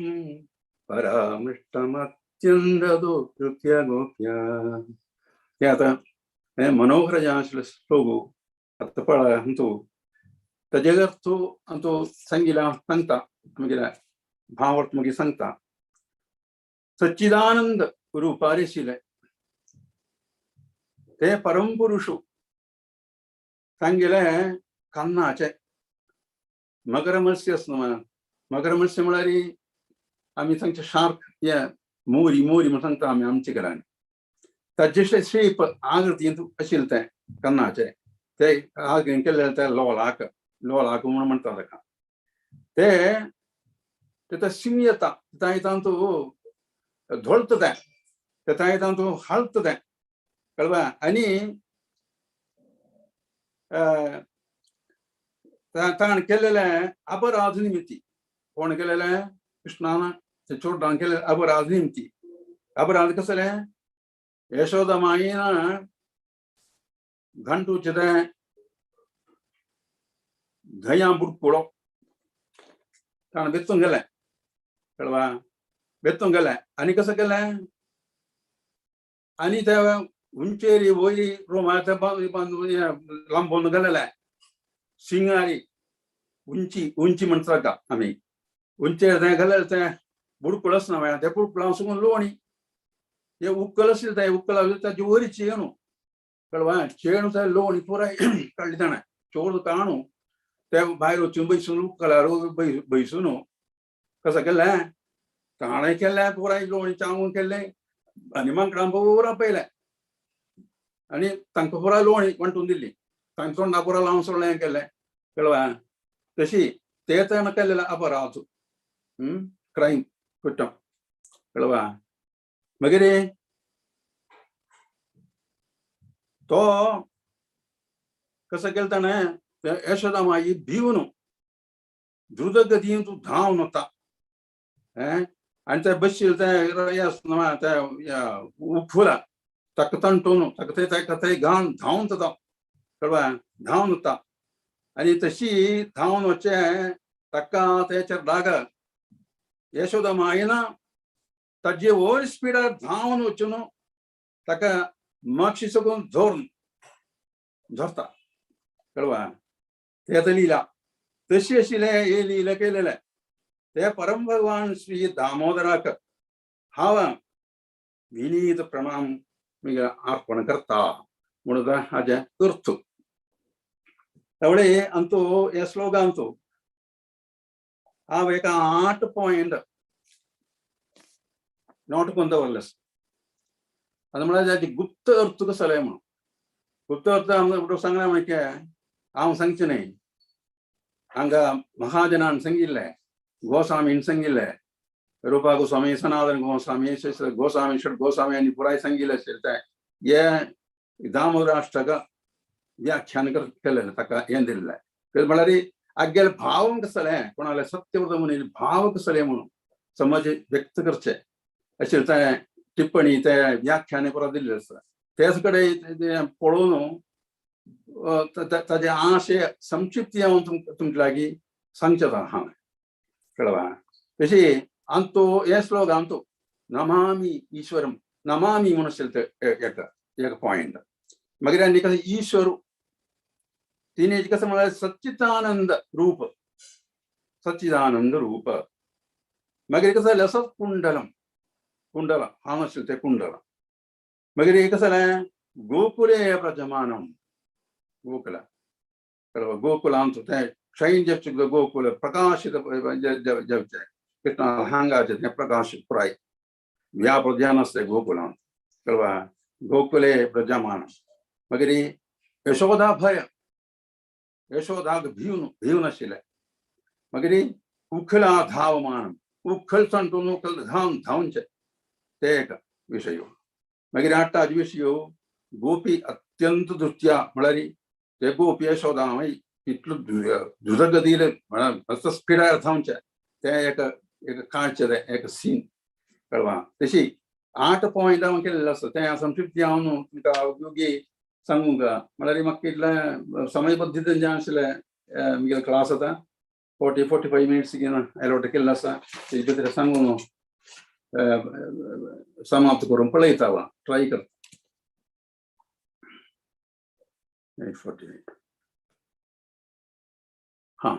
परामृष्टमत्यन्तदो कृत्य गोप्या. ते आतां हें मनोहर जें आशिल्लें श्लोक आतां पळय अंतू ताजे अर्थ अंतू सांगिल्लें सांगता मागीर भावार्थ मागीर सांगता. सच्चिदानंद रुपार आशिल्लें ते परमपुरुषू सांगिल्लें कन्नाचें मगरमत्स्य आसा न्हू. मगरमत्स्य म्हळ्यार आमी सांगचे शार्क हे मोरी मोरी म्हण सांगता आमी आमच्या घरांनी. ताजे शेप आकृतींत आशिल्लें तें कन्नाचें ते आकृतीन केल्लें तें लोलाक लोलाक म्हणून म्हणटा ताका. ते तें सिंग येता तें तातूंत धोलता तें तें तातूंत हालता तें कळ्ळें. आनी ताणें केल्लेलें अपराध निमित्ती कोण केलेलें कृष्णान चोरडान केलेलें अपराध निमित्ती. अपराध कसलें यशोदा माईन घंटूचें तें धंया बुडकुळो ताणें बेतून गेलें कळ्ळें. बेतून गेलें आनी कसो केलें आनी ते उंचेरी वयरी रुमा ते लांबोवन गेलेलें शिंगारी उंची उंची म्हणटा ताका आमी उंचेर तें घालेलें तें बुडकुळ आसना तें बुडकुळां सगून लोणी हे उक्कल आशिल्लें तें उक्कल आशिल्लें ताजे वयर चेणू कळ्ळें. चेणू तें लोणी पुराय काडली ताणें चोर काणू ते भायर वचून बैसून उक्कलार बैसून कसो केलें ताणें केलें पुराय लोणी चावून केल्लें आनी मांकडां पुरा पयलें आनी तांकां पुराय लोणी वांटून दिल्ली तांकां तोंडा पुरा लावन सोडलें केलें कळ्ळें. तशी ते ताणें केल्लें अपराध क्रायम कुटम कळ्ळें. मागीर तो कसं केलं ताणें यशोदा माई भिवन द्रुतगतीन तूं धांवन वता हें आनी ते बशिल्ले ते ते उखुला ताका तणटून ताका थंय ताका थंय घावन धांवन वता कळ्ळें धांवन वता आनी तशी धांवन वचचें ताका तेचेर राग यशोदा माईन ताजे वयर स्पिडार धांवन वचून ताका मागशी सगून धरून धरता कळवा ते आतां लिला तशी आशिल्लें हे लिला केलेलें ते परम भगवान श्री दामोदराक हांव विनीत प्रणाम अर्पण करता म्हणून हाजें अर्थ. तवळे अंतू हे श्लोकांतू हांव एका 8 पॉयंट नोट करून दवरलें. आतां म्हळ्यार ताजे गुप्त अर्थ कसो जालें म्हणून गुप्त अर्थ आमकां सांगलें म्हणजे हांव सांगचें न्हय, हांगा महाजनान सांगिल्लें, गोस्वामीन सांगिल्लें, रुपा गोस्वामी, सनातन गोस्वामी, गोस्वामी, षड गोस्वामी आनी पुराय सांगिल्लें आशिल्लें तें हे दामोदराष्टक व्याख्यान केलेलें ताका हें दिल्लें. म्हळ्यार आगेले भाव कसलें कोणाले सत्यव्रत मुनी भाव कसलें म्हणून समज व्यक्त करचे अशें तें टिप्पणी ते व्याख्यान पुरा दिल्लें आसा. तेच कडेन पळोवन ताजे आशय संक्षिप्त हांव तुमचे लागीं सांगचें हांवें कळवा. तशी अंतू हे श्लोक अंतू नमामि ईश्वरम नमामि म्हणून आशिल्लें तें एक एक पॉयंट. मागीर आनी कसं ईश्वर तिने कसं म्हळ्यार सच्चिदानंद रूप सच्चिदानंद रूप. मागीर कसं लसत कुंडलम कुंडल हांव आशिल्लें तें कुंडल. मागीर एक कसं जालें गोकुले प्रजमानम गोकुल गोकुलांत तें शैन जपचें गोकुल प्रकाशित जपचें कृष्ण हांगाचें तें प्रकाश पुराय व्यापृत आसता गोकुलांत कळवा गोकुले प्रजमान. मागीर यशोदा भय यशोदाक भिवन भिवन आशिल्लें. मागीर उखला धावमान उखल सांटून उखल धांवन धांवचें ते एक विशय. मागीर आठ्ठा विशय गोपी अत्यंत दृष्ट्या म्हळ्यार ते गोपी यशोदा इतलो द्रुतगतीन म्हळ्यार मस्त स्पिडार धांवचें तें एक एक काळचें तें एक सीन कळवा. तशी 8 पॉयंट हांव केल्लें आसा तें संक्षिप्त हांव न्हू तुमकां उपयोगी सांगूंक म्हळ्यार म्हाका इतलें समय पद्दतीन जें आशिल्लें म्हगेलें क्लास आतां 40-45 मिनट्स घेवन एलोट केल्लें आसा तेजे भितर सांगून समाप्त करूंक पळयता हांव ट्राय करता. 8:48. हां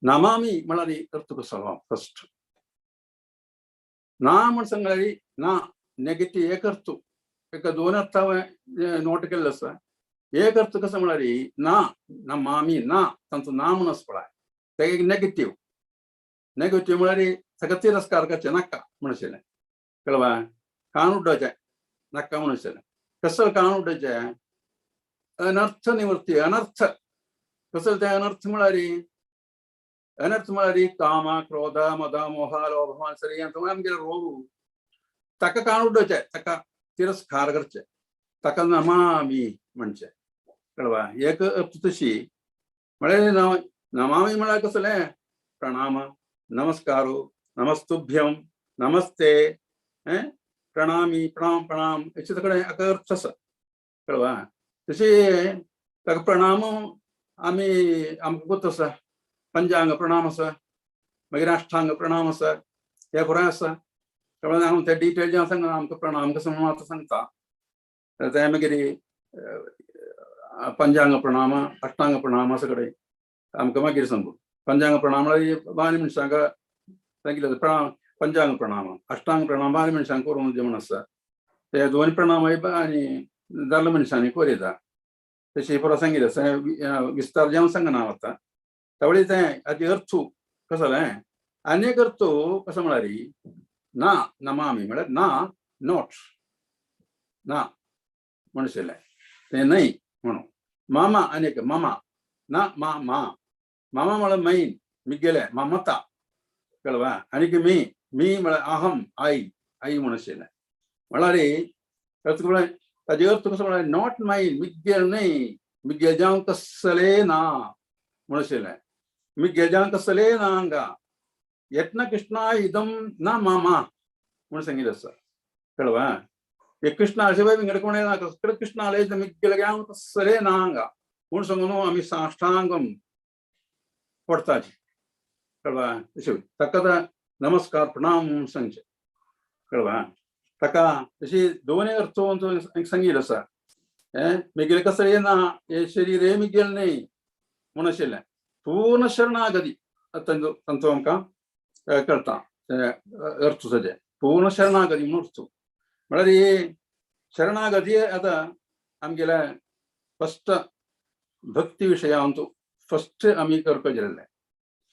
नमामि म्हळ्यार अर्थ कसो फर्स्ट ना म्हण सांगल्यार ना नेगेटीव एक अर्थ एक दोन अर्थ हांवें नोट केल्लो आसा. एक अर्थ कसो म्हळ्यार ना नमामि ना तांचो ना म्हूण आसा पळय तें एक नेगेटीव नेगेटीव म्हळ्यार ताका तिरस्कार करचें नाका म्हण आशिल्लें कळवा कान उडोवचें नाका म्हण आशिल्लें. कसो कान उडोवचें अनर्थ निवृत्ती अनर्थ कसो तें अनर्थ म्हळ्यार अनर्थ म्हळ्यार काम क्रोध मद मोह लोभ मात्सर्य आमगेले रोग ताका कान उडोवचें ताका तिरस्कार करचें ताका नमामि म्हणचें कळवा. एक अर्थ तशी म्हळ्यार नमामि म्हळ्यार कसलें प्रणाम नमस्कारो नमस्तुभ्यं नमस्ते प्रणामी प्रणाम प्रणाम हेचे कडेन एक अर्थ आसा कळवा. तशी ताका प्रणाम आमी आमकां गोत आसा पंचांग प्रणाम आसा मागीर अष्टांग प्रणाम आसा हे पुराय आसा. कळ्ळें हांव ते डिटेल जें सांगना आमकां प्रणाम कसो म्हणून आतां सांगता तें मागीर पंचांग प्रणाम अष्टांग प्रणाम आसा कडेन आमकां मागीर सांगू. पंचांग प्रणाम म्हळ्यार बायल मनशांक सांगिल्लें प्रणाम पंचांग प्रणाम अष्टांग प्रणाम बायल मनशांक करूंक जेवण आसा ते दोन प्रणाम आनी दादलो मनशांनी करयता तशी पुरो सांगिल्लें आसा विस्तार जेवण सांगना हांव आतां. तवळे तें हाजे अर्थ कसो जालें आनी एक अर्थ कसो म्हळ्यार ना नमामि म्हळ्यार ना not ना म्हणशिल्लें तें न्हय म्हणून. मामा आनी एक मामा ना मा मा मामा म्हळ्यार मैन मिगेलें ममता कळवा. आनीक मी मी म्हळ्यार अहम आई आई म्हूण आशिल्लें म्हळ्यार अर्थ म्हळ्यार ताजे अर्थ कसो म्हळ्यार not mine मिगेल न्हय मिगेजांव कसले ना म्हणून आशिल्लें. मिगेजांव कसले ना हांगा यत्न कृष्णा इदम ना मामा म्हणून सांगिल्लें आसा. कळवा हे कृष्णा अशें बाय विंगड कोणें ना कृष्ण आले मिगेजांव कसले ना हांगा म्हूण सांगून आमी साष्टांगम पडताची. कळवा अशें ताका नमस्कार प्रणाम म्हणून सांगचें. कळवा ताका अशी दोनूय अर्थ सांगिल्लो आसा. मिगेले कसले ना हे शरीर हे मिगेल न्ही म्हूण आशिल्लें. पूर्ण शरणागती तांचो तांचो आमकां कळटा अर्थ ताजे पूर्ण शरणागती म्हणून अर्थ. म्हळ्यार ही शरणागती आतां आमगेल्या फस्ट भक्ती विशयांतु फस्ट आमी करपाक जाय.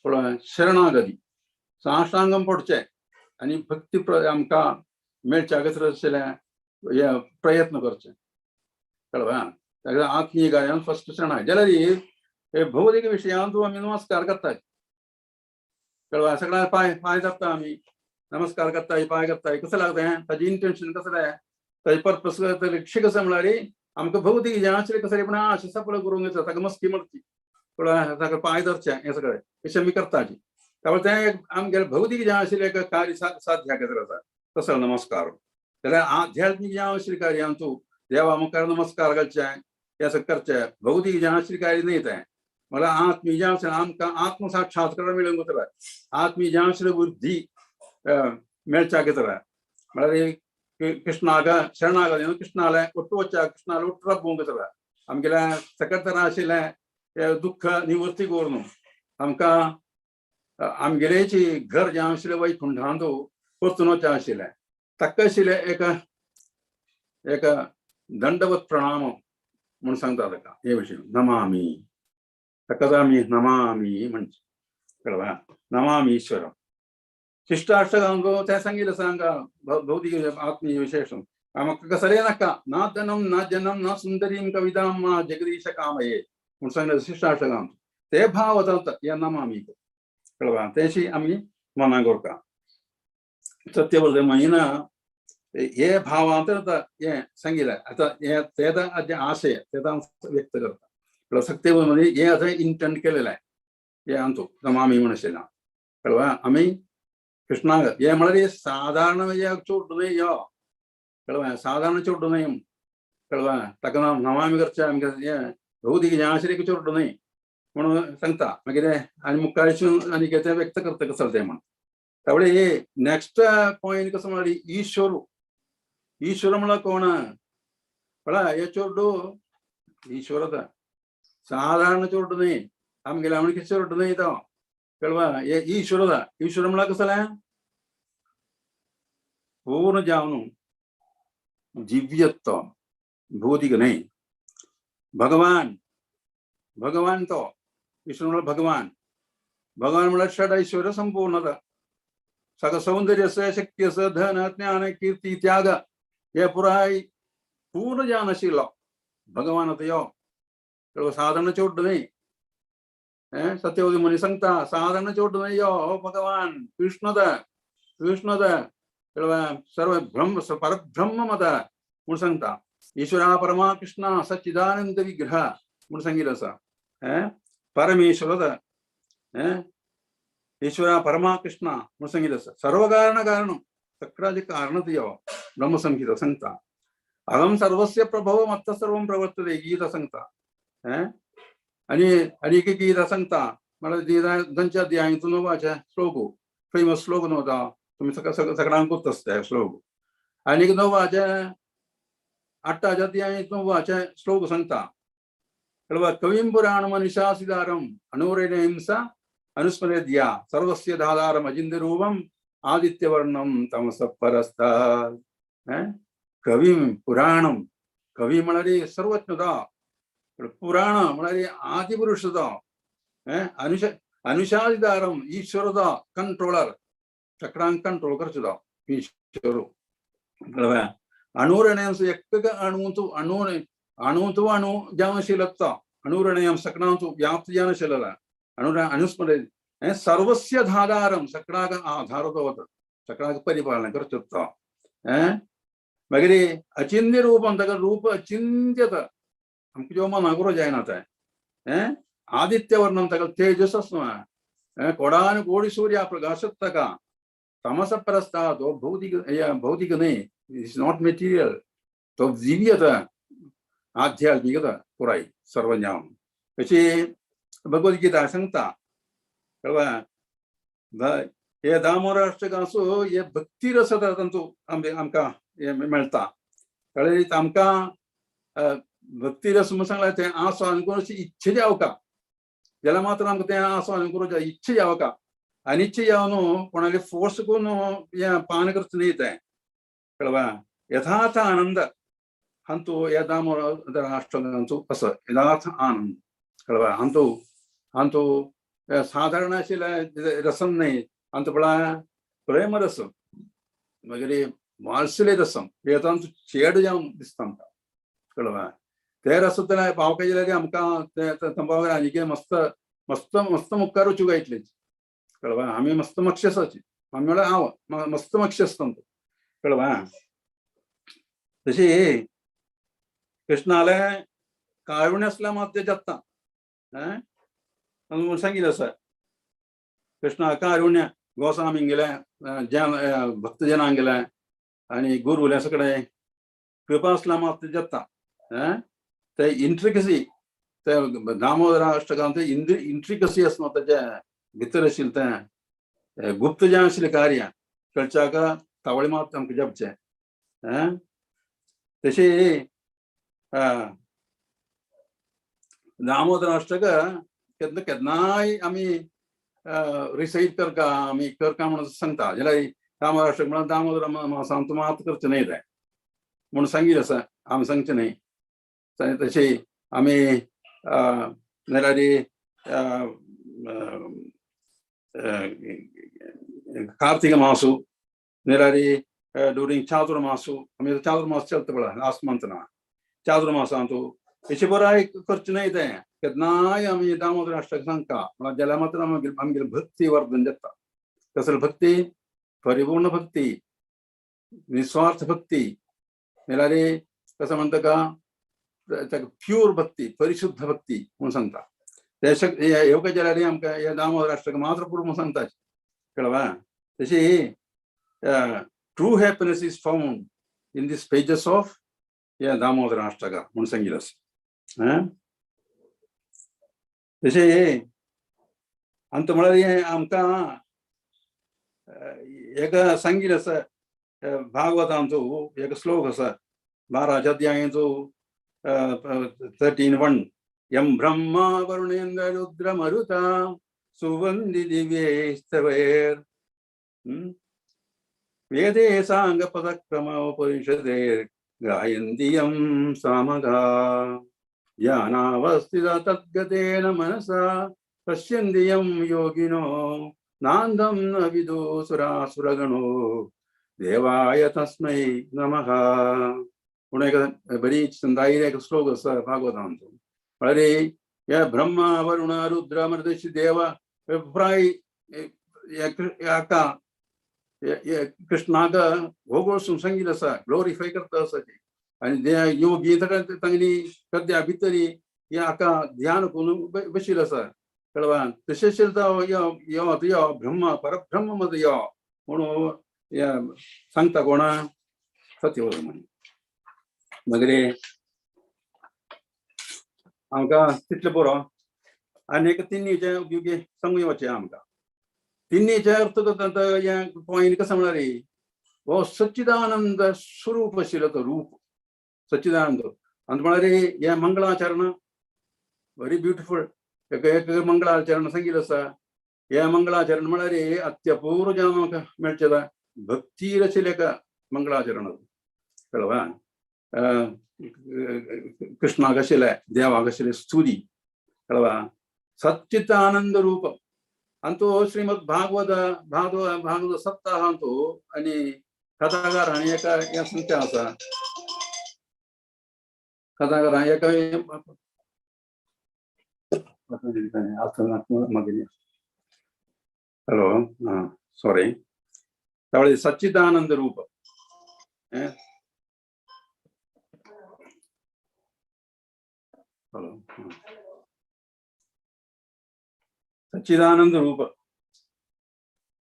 पूण शरणागती साष्टांगम पडचें आनी भक्ती आमकां मेळच्या खातीर आशिल्लें हे प्रयत्न करचे. कळवा ताका आत्मीय गायन फस्ट शरणागती. जाल्यार हे भौतिक विशयांतु आमी नमस्कार करतात. कळवा सगळ्या पांय पांय दाबता आमी नमस्कार करताय पांय करताय कसं लागता हें ताजें इंटेन्शन कसं जाय ताजें पर्पस लक्ष्य कसं म्हळ्यार आमकां भौतिक जें आशिल्लें कसं पूण अशें सफल करूंक येता ताका मस्ती मारची. कळ्ळें ताका पांय धरचें हें सगळें अशें आमी करताची. त्यामुळे तें आमगेलें भौतिक जें आशिल्लें एक कार्य साध्य खातीर आसा तसो नमस्कार. जाल्यार आध्यात्मीक जें आशिल्लें कार्यांतु देवा मुखार नमस्कार घालचें हें सगळें करचें भौतिक जें आशिल्लें कार्य न्ही तें. म्हळ्यार आत्मीय जें आशिल्लें आमकां आत्मसाक्षात्कार मेळूंक वतलें आत्मीय जें आशिल्लें बुद्धी मेळच्या खातीर. म्हळ्यार कृष्णाक शरणागत कृष्णाले ಒಟ್ಟು वच्चा कृष्णाले ಒಟ್ಟು रब्बूंक वतलें आमगेल्या सकट तरा आशिल्लें दुःख निवृत्ती करून आमकां आमगेलेची घर जें आशिल्लें वैकुंठांतु परतून वचचें आशिल्लें. ताका आशिल्लें एक एक दंडवत प्रणाम म्हूण सांगता ताका हे विशय नमामि ताकाच आमी नमामि म्हणचे. कळवा नमामि ईश्वरम. शिष्टाष्टकांक तें सांगिल्लें आसा हांगा भौतिक आत्मीय विशेष आमकां कसलें नाका ना धनम ना जनम ना सुंदरीम कवितां मा जगदीश कामये म्हूण सांगलें शिष्टाष्टकांत. ते भाव वता हे नमामि. कळवा तेशी आमी मनाक करता. सत्यव्रत महिना हे भावांत आतां हें सांगिल्लें आतां हें तें आशय तें व्यक्त करता. म्हळ्यार सत्यव्रत म्हणजे हें आतां इंटेंट केलेलें हें आमचो नमामि म्हूण आशिल्लें. कळवा आमी कृष्णाक हें म्हळ्यार साधारण हे चोड न्हय यो. कळवा साधारण चोड न्हय. कळवा ताका नमामि करचें आमकां हें भौतिक जें आशिल्लें चोड न्हय म्हणून सांगता. मागीर आनी मुखारसून आनी तें व्यक्त करता कसं तें म्हण. त्यामुळे हे नेक्स्ट पॉयंट कसं म्हळ्यार ईश्वर. ईश्वर म्हळ्यार कोण पळय हे चोरडू ईश्वर साधारण चोरडू न्हय आमगेले आमगे चोरडू न्हय तो. कळवा हे ईश्वर. ईश्वर म्हळ्यार कसलें पूर्ण जावन दिव्यत्व भौतिक न्हय. भगवान भगवान तो ईश्वर म्हळ्यार भगवान. भगवान म्हळ्यार षड ऐश्वर्य संपूर्णता सगळं सौंदर्य शक्ती आसा धन ज्ञान कीर्ती त्याग हे पुराय पूर्ण ज्ञान आशिल्लो भगवान आतां यो. साधारण चोड्ड न्हय. सत्यवती मुनी सांगता साधारण चोड्ड न्हय यो हो भगवान कृष्णद कृष्णद सर्व ब्रह्म परब्रह्म मत म्हूण सांगता. ईश्वरा परमा कृष्ण सच्चिदानंद विग्रह म्हूण सांगिल्लें आसा. परमेश्वर ईश्वरा परमा कृष्ण म्हूण सांगिल्लें आसा. सर्व कारण कारण सगळ्याचें कारण यो ब्रह्मसंहिता सांगता. अहं सर्वस्य प्रभव मत्त सर्वं प्रवर्तते गीता सांगता. आनी आनी एक गीता सांगता म्हळ्यार गीता दोनच्या अध्यायांतून वाचे श्लोक फेमस श्लोक न्हू तुमी सगळ्यांकूच आसता श्लोक. आनी एक णवाचे आठाच्या अध्यायांतून वाचे श्लोक सांगता. कळवा कवीं पुराण मनिषासिदारम अणुरेण हिंसा अनुस्मरेद्या सर्वस्य धादारम अजिंद्य रूपम आदित्यवर्णम तमस परस्तात्. कवीं पुराणम कवी म्हळ्यार सर्वज्ञता पुराण म्हळ्यार आदिपुरुषता अनुशासिदारम ईश्वरता कंट्रोलर चक्रांक कंट्रोल करचो ईश्वर. कळवा अणुरणयांश एक अणुंतु अणु अणुंतु अणु ज्ञानशीलता अणुरणयं सकणांतु व्याप्त ज्ञानशीलता अणु अनुस्मरे सर्वस्य धादारम सकणाक आधारतो सकणाक परिपालन करचो. मागीर अचिंत्य रूपम ताका रूप अचिंत्यता आमकां जेव मनाक जायना तें. हें आदित्य वर्णम ताका तेजस आसना, कोडान कोडी सूर्य प्रकाशत ताका. तमस परस्ता तो भौतिक, भौतिक न्हय, is not material, तो दिव्यता, आध्यात्मिकता पुराय सर्वज्ञान. अशी भगवद्गीता सांगता. कळवा हे दामोदराष्टकांचो हे भक्ती रस तांचो आमकां हे मेळटा. कळ्ळें? आमकां भक्ती रस म्हूण सांगला तें आस्वादन करून अशी इच्छा जावका जाल्यार मात्र आमकां तें आस्वादन करूं इच्छा जावका. अनिच्छा जावन कोणाले फोर्स करून हें पान करचें न्ही तें. कळवा यथार्थ आनंद हांतू ह्या दामोदराष्टकांचो आसा यथार्थ आनंद. कळवा हांतू हांतू साधारण आशिल्लें रसम न्ही, हांतू पळय प्रेमरस, मागीर वात्सल्य रसम, हे तांचो चेड जावन दिसता आमकां. कळवा ते रस पावका जाल्यार आमकां ते तंबावर आनी मस्त मस्त मस्त मुखार वचूंक येतले. कळवा आमी मस्त मक्षसाची, आमी म्हळ्यार हांव मस्त मक्षस तांचो. कळवा तशी कृष्णाले कारुण्य आसल्यार मात तें जाता. सांगिल्लें आसा कृष्णा कारुण्य गोस्वामींगेले, जन भक्तजनांगेले आनी गुरुले सगळे कृपा आसल्यार मात तें जाता. ते इंट्रिकसी ते दामोदराष्टकांत ते इंट्रिकसी आसना, तेजे भितर आशिल्लें तें गुप्त जें आशिल्लें कार्य कळच्याक तावळी मात आमकां जपचें. तशी दामोदराष्टक केन्ना केन्नाय आमी रिसायट करका, आमी करका म्हणून सांगता. जाल्यार दामोदराष्टक म्हणून दामोदर मासांत मात करचें न्हय तें म्हणून सांगिल्लें आसा, आमी सांगचें न्हय. तशी आमी नाल्यार कार्तिक मासू, नाल्यार ड्युरींग चातुर्मासू, आमी चातुर्मास चलता पळय लास्ट मंथ ना चातुर्मासांतू अशें बराय करचें न्हय तें. केन्नाय आमी दामोदराष्टक सांगता म्हळ्यार जाल्यार मात्र आमगेली भक्ती वर्धन जाता. कसली भक्ती? परिपूर्ण भक्ती, निस्वार्थ भक्ती, नाल्यार कसं म्हणटा का ताका प्यूर भक्ती, परिशुद्ध भक्ती म्हणून सांगता. ते येवका जाल्यार आमकां हे दामोदराष्टक मात्र पुरो म्हणून सांगता. कळवा तशी true happiness is found in this pages of ह्या दामोदराष्टका म्हणून सांगिल्लें आसा. तशें आनी म्हळ्यार हें आमकां एक सांगिल्लें आसा भागवतांचो एक श्लोक आसा 12च्या अध्यायांचो 13:1, यम ब्रह्मा वरुणेंद्र रुद्र मरुता सुवंदी दिव्यैस्तवैर् वेदे सांग पदक्रम उपनिषदे गायन्ति यं सामगा ध्यानावस्थित तद्गतेन मनसा पश्यन्ति यं योगिनो नान्दं न विदु सुरासुरगणो देवाय तस्मै नमः. म्हणून एक बरी संदाई एक श्लोक आसा भागवतांचो. म्हळ्यार हे ब्रह्मा वरुण रुद्र मरुदशी देव पुराय हाका कृष्णाक होगोळसून सांगिल्लें आसा, ग्लोरिफाय करता आसा ते. आनी ते योगी तांगेली सद्या भितरी हे हाका ध्यान करून बशिल्लें आसा. कळवा तशेंच यो यो यो ब्रह्म परब्रह्म मद यो म्हणून सांगता कोणा सत्यवत म्हणी. मागीर आमकां तितलें बरो आनी एक तिन्नीचे उपयोगी सांगूं वचें आमकां. तिन्नीचे अर्थ हें पॉयंट कसो म्हळ्यार हो सच्चिदानंद स्वरूप आशिल्लो तो रूप सच्चिदानंद. आनी म्हळ्यार हें मंगळाचरण व्हेरी ब्युटिफूल एक एक मंगळाचरण सांगिल्लें आसा. हें मंगळाचरण म्हळ्यार अत्यपूर्व जावन आमकां मेळचें ना भक्तीर आशिल्लें एका मंगळाचरण. कळवा कृष्णाक आशिल्लें, देवाक आशिल्लें स्तुती. कळवा सच्चिदानंद रूप. अंतू श्रीमದ್ भागवत भागवत भागवत सप्ताह अंतू आनी कथाकार आनी एका हें संख्या आसा कथाकार एका मागीर हॅलो आं सॉरी तावळी सच्चिदानंद रूप. हॅलो. सच्चिदानंद रूप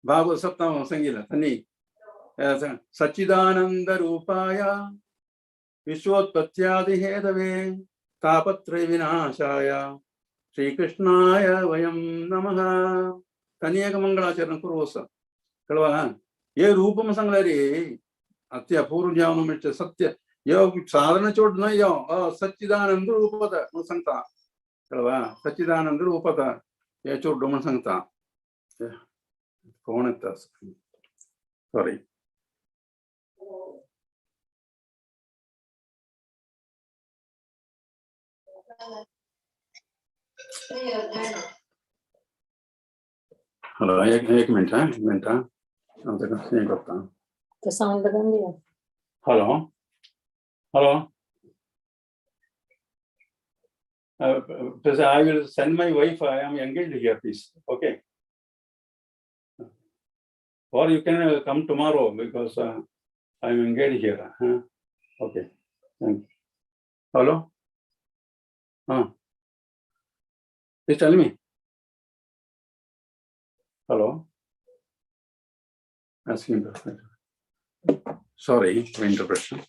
भागवत सप्ताह सांगितलं त्यांनी. सच्चिदानंद रूपाय विश्वोत्पत्त्यादि हेतवे तापत्रय विनाशाय श्रीकृष्णाय वयं नमः. त्यांनी एक मंगळाचरण करू असं कळवा. हे रूप सांगला रे अति अपूर्व ज्ञान मिळते सत्य यो साधारण चोट नाही यो सच्चिदानंद रूपत म्हणून सांगता कळवा. सच्चिदानंद रूपत हे चोट म्हणून सांगता. कोण येतं? सॉरी. हॅलो, एक एक मिनिट हा, एक मिनिट हा. आमचं हे करता. ते साऊंड बंद आहे. Hello hello. I will send my wife. I am engaged here, please. Okay. Or you can come tomorrow because I am engaged here. Huh? Okay. Thank you. Hello? Please tell me. Hello? Asking. Sorry for interruption.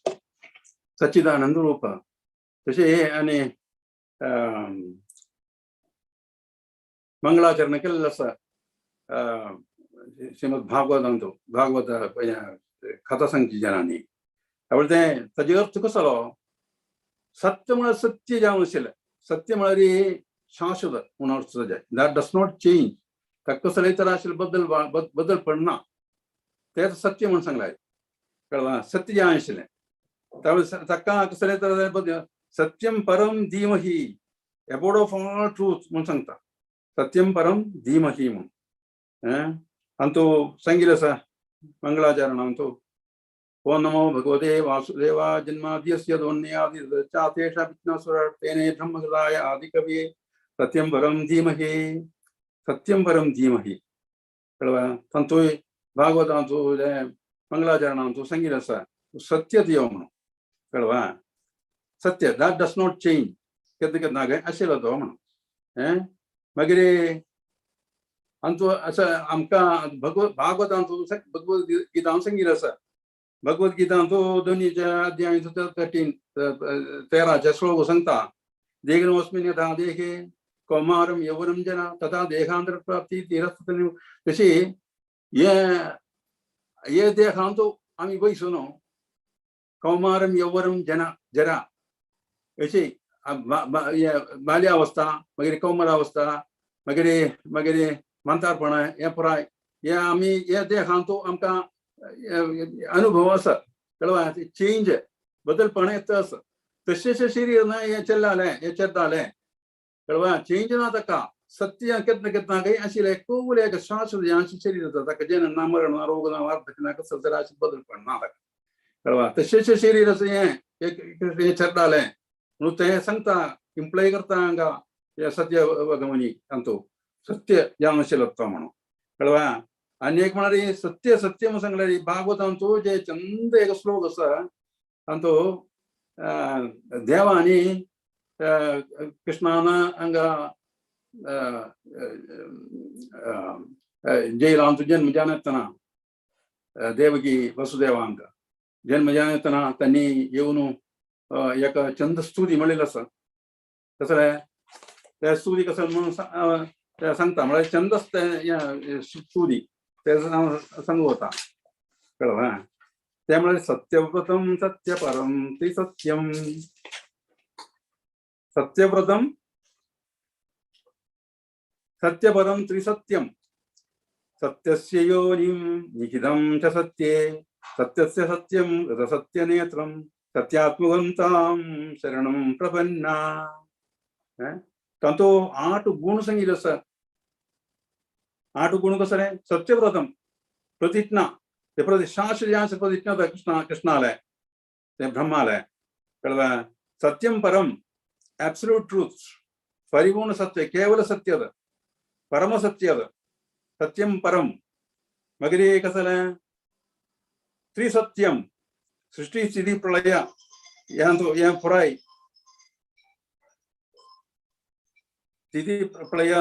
Sachidanand Rupa. तसे आणि मंगळाचरण केलेलं आसा श्रीमद भागवतांतु भागवत कथा सांगची जनांनी. त्यामुळे ते ताजे अर्थ कसलो सत्य म्हळ्यार सत्य जावन आशिल्लें. सत्य म्हळ्यार शाश्वत म्हणून अर्थ ताजे. That does not change. ताका कसलेय तर आशिल्लें बदल बदल पडना तें सत्य म्हणून सांगलां. कळ्ळें? सत्य जावन आशिल्लें. त्यामुळे ताका कसलेय तर बदल. सत्यम परम धीमही एबोर्ड ऑफ ऑल ट्रूथ म्हणून सांगता. सत्यम परम धीमही म्हणून. आनी तो सांगिल्लें आसा मंगळाचरणांतु. ओम नमो भगवते वासुदेवा जन्माद्यस्य दोन्यादिचातेषा विघ्नस्वराट् तेने ब्रह्महृदाय आदिकवये सत्यम परम धीमहि. सत्यम परम धीमहि. कळ्ळें? तांतूय भागवतांतु मंगळाचरणांतु सांगिल्लें आसा सत्य दियो म्हणून. कळ्ळें? सत्य that does not change. केन्ना केन्ना आशिल्लो तो म्हणून. मागीर आमचो असं आमकां भगवत भागवतांतु भगवद गीतांत सांगिल्लें आसा. भगवद गीतांतु दोनीच्या अध्याय 13 13च्या श्लोक सांगता. देहिनोऽस्मिन् यथा देहे कौमारं यौवनं जना तथा देहांतर प्राप्ती धीरस्तु. तशी हे देहांतु आमी बैसू न्हू कौमारं यौवनं जना जरा अशी बाल्यावस्था मागीर कौमारावस्था मागीर मागीर म्हातारपण हें पुराय हे आमी हे देहांतु आमकां अनुभव आसा. कळ्ळें? चेंज बदलपण येता आसा. तशें शरीर ना हें चल्लालें हें चलतालें. कळ्ळें? चेंज ना ताका. सत्य केन्ना केन्ना काही आशिल्लें कौल एक शाश्वत शरीर आसा ताका. जेन्ना ना मरण ना रोग ना वार्धक्य ना कसलो तर अशें बदलपण ना ताका. कळ्ळें? तशें शरीर आसा हें हें चलतालें म्हणून तें सांगता इम्प्लाय करता हांगा हें सत्य भगवनी तांतू सत्य जावन आशिल्लो तो म्हणून. कळ्ळें? आनी एक म्हळ्यार सत्य सत्य म्हणून सांगल्यार भागवतांतु जे चंद एक श्लोक आसा तांतू देवांनी कृष्णान हांगा जैलांतु जन्म जाणतना देवकी वसुदेवांक जन्म जाणतना त्यांनी येवन एक चंद स्तुती म्हणलेली आसा. कसलें त्या स्तुती कसं म्हणून सांगता म्हळ्यार चंदस स्तुती ते सांगू वता. कळ्ळें? ते म्हळ्यार सत्यव्रतम सत्यपरम त्रिसत्यम. सत्यव्रतम सत्यपरम त्रिसत्यम सत्यस्य योनिं निखिलं च सत्ये सत्यस्य सत्यं सत्यनेत्रं सत्यात्मकं तां शरणं प्रपन्ना. तांतो 8 गुण सांगिल्ले आसा. 8 गुण कसले? सत्यव्रतम प्रतिज्ञा ते प्रति शास्त्र प्रतिज्ञा कृष्ण कृष्णालय ते ब्रह्मालय. कळ्ळें? सत्यम परम ॲब्सोल्यूट ट्रूथ परिपूर्ण सत्य केवल सत्य परम सत्य सत्यम परम. मागीर कसलें? त्रिसत्यम सृष्टी स्थिती प्रलय ह्या पुराय സ്ഥിതി പ്രളയ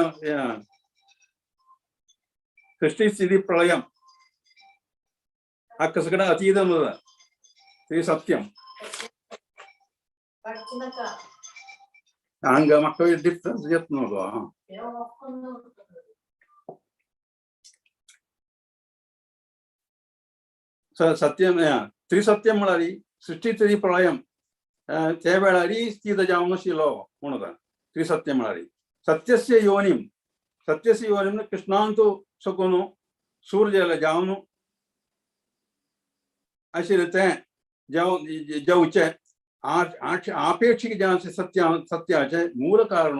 സൃഷ്ടി സ്ഥിതി പ്രളയം हाका सगळं अतीत ते सत्यम. हांगा म्हाका डिफरन्स येत न्हू गो. सत्यम त्रिसत्यम म्हळ्यार सृष्टी तरी प्रळयम ते वेळार स्थित जावन आशिल्लो म्हणून त्रिसत्यम म्हळ्यार सत्यस्य योनिम सत्यस्य योनिम कृष्णांतु सकून सूर्य जावन आशिल्लें तें जावचें आपेक्षिक जावन सत्या सत्याचें मूल कारण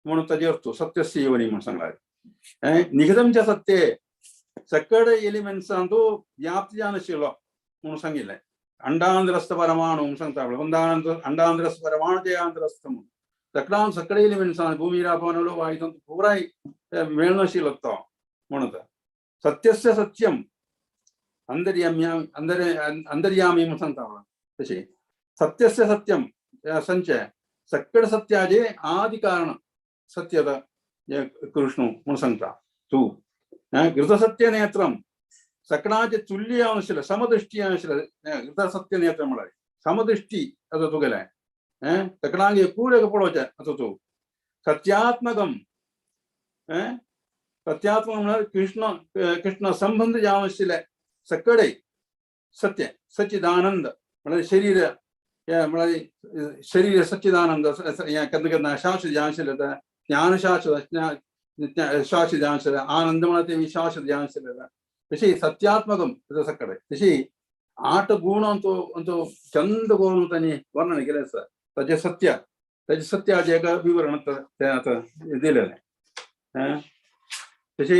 म्हणून ताजेर अर्थ सत्यस्य योनी म्हणून सांगला. निगदमच्या सत्य सकड एलिमेंट्सांतु व्याप्ती जावन आशिल्लो म्हणून सांगिल्लें. अंडांतरस्थ परमाणु म्हणून सांगता अंडांतरस्थ परमाणु जयांतरस्थ म्हणून सगळ्यां सगळे एलिमेंट्सां भूमिरापनलो वायु पुराय मेळनाशिल्लो तो म्हणून सत्यस्य सत्यम अंतर्याम्या अंतर्यामी म्हणून सांगता तशें सत्यस्य सत्यम संचय सकड सत्याचे आदि कारण सत्यದ कृष्ण म्हणून सांगता. तूं घृतसत्य नेत्रम सकडाचे तुल्य आशिल्लें समदृष्टी आशिल्लें घृतसत्य नेत्र म्हळ्यार समदृष्टी आतां तुगेलें सकडांक एकूण एक पळोवचें आतां तूं सत्यात्मकम सत्यात्मक म्हळ्यार कृष्ण कृष्ण संबंध जावन आशिल्लें सकडे सत्य सच्चिदानंद म्हळ्यार शरीर म्हळ्यार शरीर सच्चिदानंद हें केन्ना केन्ना शाश्वत जावन आशिल्लें तें ज्ञान शाश्वत शाश्वत जावन आशिल्लें आनंद म्हळ्यार तें शाश्वत जावन आशिल्लें तशी सत्यात्मकम सकडे तशी आठ गुण अंतू चंद गुण तांणी वर्णन केलें आसा ताजें सत्य ताजें सत्याचें एक विवरण तें आतां दिलेलें. तशी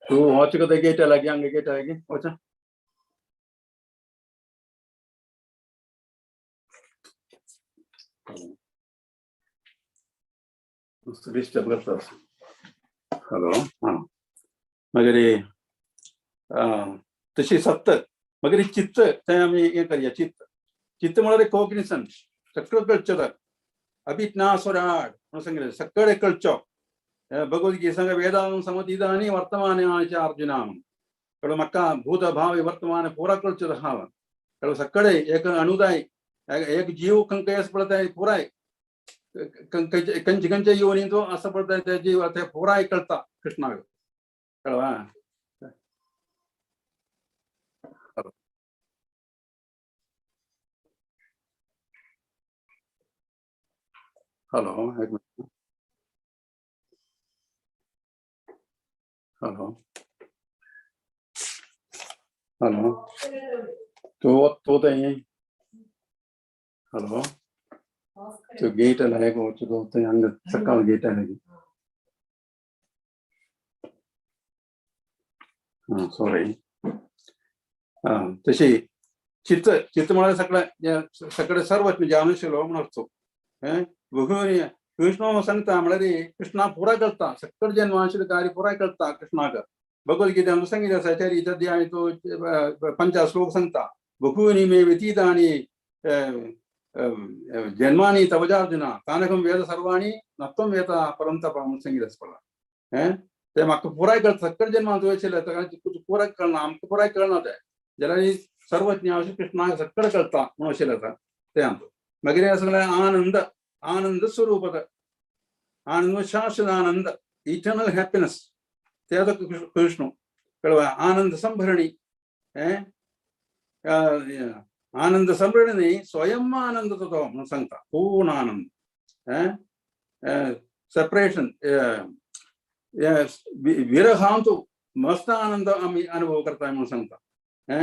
तूं वच गेटा लागीं हांगा गेटा लागीं वच. डिस्टर्ब करता. हॅलो हां मागीर तशी सत्त मागीर चित्त तें आमी हें करया. चित्त चित्त म्हळ्यार कोग्निसन सगळो कळचो अभिज्ञा स्वराट म्हणून सांगिल्लें सगळें कळचो. भगवद्गीता सांगा वेदां समतीतानि वर्तमानानि अर्जुना म्हणून कळ्ळें म्हाका भूत भावी वर्तमान पुरा कळचो आहा कळ्ळें सगळे एक अणुदाय एक जीव खंय पडता पुराय खंयचे खंयचे योनी तो असं पडता ते जीव ते पुराय कळता कृष्णाक कळवा. हॅलो एक मिनिट. हॅलो हॅलो तूं तूं थंय हॅलो तो गेट आला एक वच थंय हांगा सकाळ गेट आला. हां सॉरी. हां तशी चित्त चित्त म्हळ्यार सगळें सगळें सर्व जावन आशिल्लो म्हणून अर्थ. कृष्ण सांगता म्हळ्यार कृष्णा पुराय कळता सगळे जन्म आशिल्लें कार्य पुराय कळता कृष्णाक. भगवद्गीतेन सांगिल्लें आसा चरित अध्याय तो पंच श्लोक सांगता बहूनि मे व्यतीतानि जन्मानि तवजार्जुन तानकं वेद सर्वाणि नत्वं वेद परं तप म्हणून सांगिल्लें आसा पळय. तें म्हाका पुराय कळता सगळे जन्मान तुवें आशिल्लें पुराय कळना आमकां पुराय कळना तें जाल्यार सर्वज्ञ अशें कृष्णाक सगळें कळता म्हणून आशिल्लें आसा तें आमकां. मागीर सगळें आनंद आनंद स्वरूपद आनंद शाश्वत आनंद इटर्नल हॅपिनेस ते आतां कृष्ण कळवा आनंद संभरणी आनंद संभरणी स्वयं आनंद तो म्हणून सांगता पूर्ण आनंद सेपरेशन विरहांतु मस्त आनंद आमी अनुभव करता म्हणून सांगता.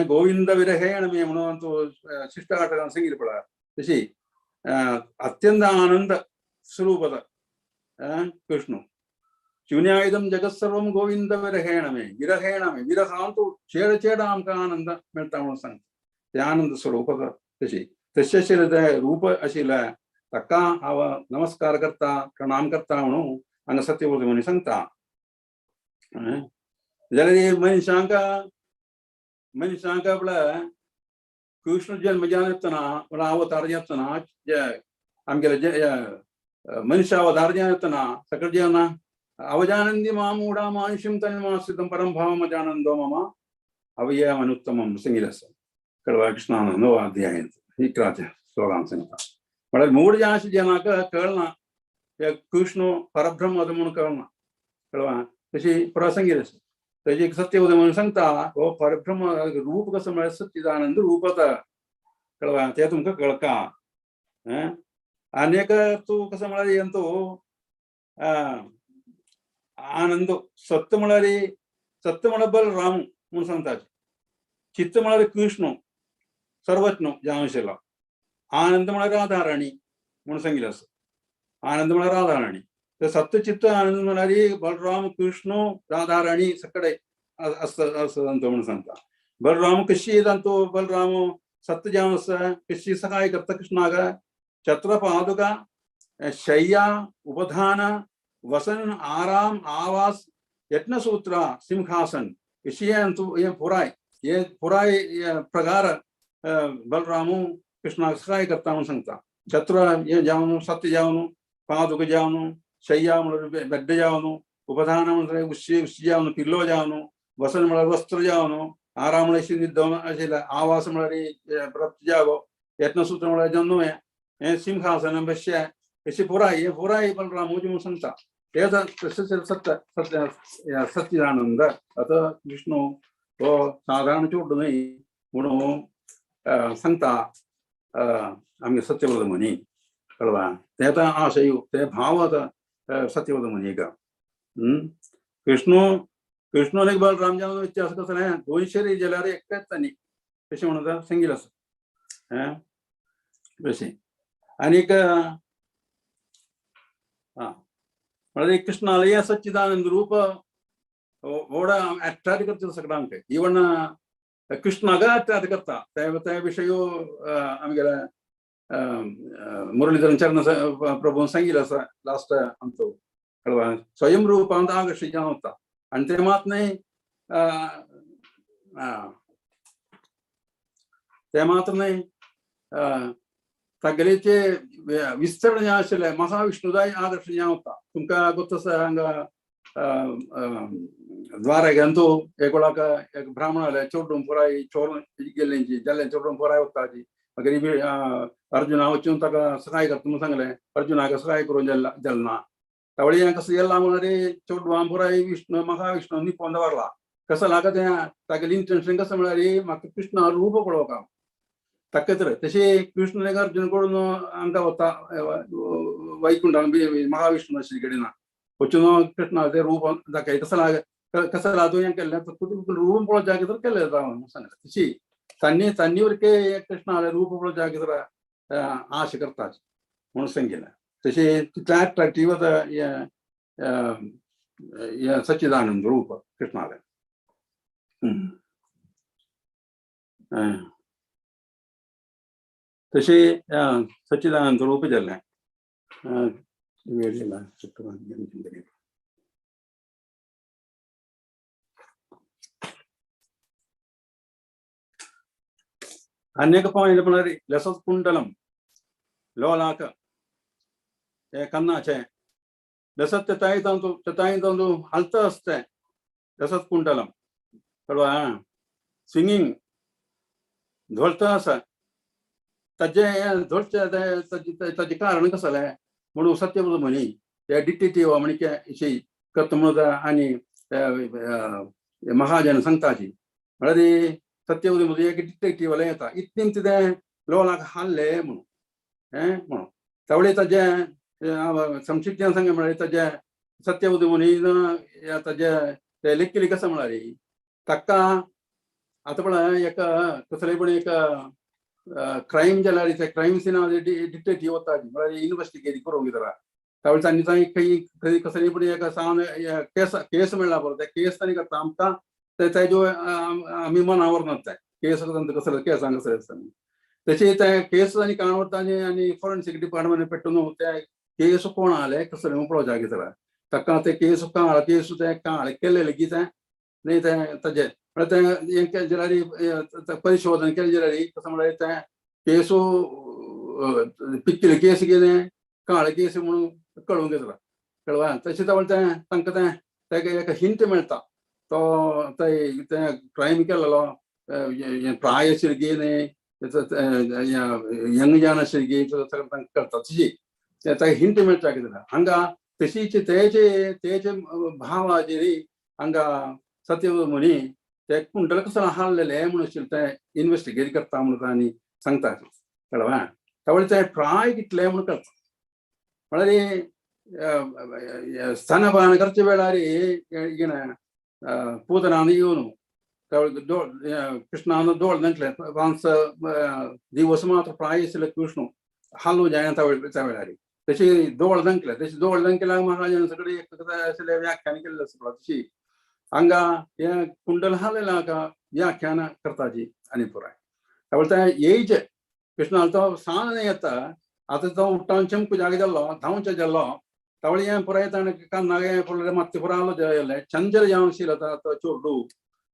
गोविंद विरहेण मे म्हणून तो शिष्टाटकान सांगितलें पळय तशी अत्यंत आनंद स्वरूपद कृष्ण शून्यायुधम जगत सर्वं गोविंद विरहेण मे विरहेण मे विरहांतु चेड चेड आमकां आनंद मेळटा म्हणून सांगता. ते आनंद स्वरूप तशी तशें आशिल्लें तें रूप आशिल्लें ताका हांव नमस्कार करता प्रणाम करता म्हणून हांगा सत्यव्रत म्हणी सांगता. जाल्यार मनशांक मनशांक आपल्या कृष्ण जन्म जावन येतना अवतार येतना आमगेले मनुष्य अवतार जावन येतना सगळे जेवना अवजानंदी मामूढा मानुषीं तन्माश्रितं परम भावम अजानंदो मम अवयव अनुत्तमं सांगितलें आसा. कळवा कृष्णान णव अध्यायांत इकराच्या श्लोकान सांगता. म्हळ्यार मूड जाशी जनाक कळना हे कृष्ण परब्रह्म म्हणून कळना. कळवा तशी प्रसंगी आसा. तेजी एक सत्य म्हणून सांगता हो परब्रह्म रूप कसं म्हळ्यार सच्चिदानंद रूपता. कळवा ते तुमकां कळका. आनी एक तूं कसं म्हळ्यार हेंतू आनंद सत्य म्हळ्यार सत्य म्हळ्यार बलराम म्हणून सांगता. चित्त म्हळ्यार कृष्ण सर्वज्ञ जावन आशिल्लो. आनंद म्हळ्यार राधाराणी म्हणून सांगिल्लें आसा. आनंद म्हळ्यार राधाराणी. तर सत्य चित्त आनंद म्हळ्यार बलराम कृष्ण राधाराणी सगळे आसता म्हणून सांगता. बलराम कशी तांतू बलराम सत्य जावन आसा कशी सहाय करता कृष्णाक छत्र पादुका शय्या उपधान वसन आराम आवास यत्नसूत्र सिंहासन कशी हे पुराय हे पुराय प्रकार बलरामू कृष्णाक सहाय करता म्हणून सांगता. छत्र हे जावन सत्य जावन पादुका जावन शय्या म्हळ्यार बेड्ड जावन उपधान म्हळ्यार उशी उशी जावन पिल्लो जावन वसन म्हळ्यार वस्त्र जावन आराम म्हळ्यार निद्द आशिल्लें आवास म्हळ्यार प्रप्त जागो यत्नसूत्र म्हळ्यार जन्म हें सिंहासन बशे अशी पुराय हे पुराय बलराम म्हणून सांगता. ते तशें सत्य सत्य सच्चिदानंद. आतां विष्णू हो साधारण चेडूं न्हय म्हणून सांगता आमगे सत्यव्रत मुनी. कळवा ते आतां आशय ते भाव आतां सत्यव्रत मुनीक. कृष्ण कृष्ण आनी बलराम जावन व्यत्यास कसो न्हय दोन शरीर जाल्यार एकच तांणी तशें म्हणून सांगिल्लें आसा. तशें आनीक आं म्हळ्यार कृष्णालय सच्चिदानंद रूप व्हड अट्रॅक्ट करता सगळ्यांक. इवन कृष्णाक अट्रॅक्ट करता ते ते विशय आमगेले मुरलीधरन चरण प्रभून सांगिल्लें आसा लास्ट आमचो. कळवा स्वयं रूपांत आकर्शीत जावन वता आनी ते मात न्हय ते मात्र न्हय तागेलेचे विस्तरण जें आशिल्लें महाविष्णुदाय आदर्श जें वता. तुमकां गोत्त आसा हांगा द्वारकेंतू एक वेळाक एक ब्राह्मण आले चेडूं पुराय चोरून गेल्लेंची जाल्लें चेडूं पुराय वताची. मागीर अर्जुना वचून ताका सहाय करता म्हणून सांगलें. अर्जुनाक सहाय करून जालें ना. तवळी हें कसं येयला म्हणल्यार चेडवां पुराय विष्णू महाविष्णू निपोवन दवरला. कसं लागत हें तागेलें इंटेन्शन कसं म्हळ्यार म्हाका कृष्णा रूप पळोवंक ताका तर तशें कृष्ण अर्जुन कडून हांगा वता वैकुंठान महाविष्णू आशिल्ले कडेन वचून कृष्णाचें रूप दाखय कसं लाग कसं लादू हें केल्लें रूप पळोवच्या तर केल्लें जाता म्हणून सांगलें. तशी तांणी तांणी वरके कृष्णालें रूप पळोवच्या तर आश करता म्हणून सांगिल्लें. तशें तितलें अट्रॅक्टीव आतां हें सच्चिदानंद रूप कृष्णालें. तशें सच्चिदानंद रूप जालें. वेळ जाला. आनी एक पॉयंट म्हळ्यार लसत कुंडलम लोलाक हे कन्नाचें लसत तेताय तांतू तेताय तांतू हालता आसता लसत कुंडलम. कळवा स्विंगींग धोलता आसा ताजें धोलचें ताजें कारण कसलें म्हणून सत्यव्रत म्हणी ते डिटेक्टीव म्हणके अशी करता म्हणून आनी महाजन सांगताची. म्हळ्यार सत्यव्रत म्हणजे एक डिटेक्टीव येता इतलें तें लोलाक हाडलें म्हणून हें म्हणून तवळे ताजें संक्षिप्त सांग म्हळ्यार ताजें सत्यव्रत मुनी ताजें ते लेखिल्लें कसं म्हळ्यार ताका आतां पळय एक कसलें पण एक क्रायम जाल्यार ते क्रायम सिना डिटेक्टीव वता म्हळ्यार इन्वेस्टिगेट करूंक जरा त्यावेळी तांणी थंय खंय खंय कसली पण एक सान केस केस मेळ्ळा पळय ते केस तांणी करता आमकां तेजो आमी मनावर व्हरनात ते केस कसले केसांक कसले आसता तशें ते केस आनी काण व्हरता आनी फॉरेन्सीक डिपार्टमेंट पेटून ते केस कोण आले कसले म्हणून पळोवच्या जरा ताका ते केस काळ केस ते काळ केले लेगीत न्ही ते ताजे म्हळ्यार तें हें केलें जाल्यार, परिशोधन केलें जाल्यार कसो म्हळ्यार तें केसो पिक्किले केस कितें काळे केस म्हणून कळूंक येतलो, कळवा. तशें तें तांकां तें ताका एक हिंट मेळटा, तो तें क्रायम केलेलो प्राय आशिल्ली न्ही, यंग जान आशिल्ली, तांकां कळटा. तशी ताका हिंट मेळटा कितें हांगा तशीच तेजे तेजे भावाचेर हांगा सत्यव्रत मुनी ते कुंडल कसो हाडलेले म्हणून आशिल्लें तें इन्वेस्टिगेट करता म्हणून आनी सांगता, कळवा. त्यावेळी तें प्राय कितलें म्हणून कळटा. म्हळ्यार स्तनपान करच्या वेळार ಈಗಿನ ಪೂತನಾನ ಇವನು ಕೃಷ್ಣನ ದೋಳ ನಂಟ್ಲೆ ಪಾಂच दिवस मात्र प्राय आशिल्ले कृष्ण हालू जायना त्या वेळार. तशी दोळ दंकले, तशी दोळ दंकल्या महाराजान सगळे आशिल्ले व्याख्यान केल्लें आसा. तशी हांगा हें कुंडल हालयलां हाका व्याख्यान करताची आनी पुराय. त्यावेळी तें येयचे कृष्णालो तो सान येता, आतां तो उट्टान चमकू जागे जाल्लो, धांवचे जाल्लो. त्यावेळी हें पुराय ताणें कान्नाक हें पुराय मात्शें पुराय जालें चंचल जावन आशिल्लो तो चोरडू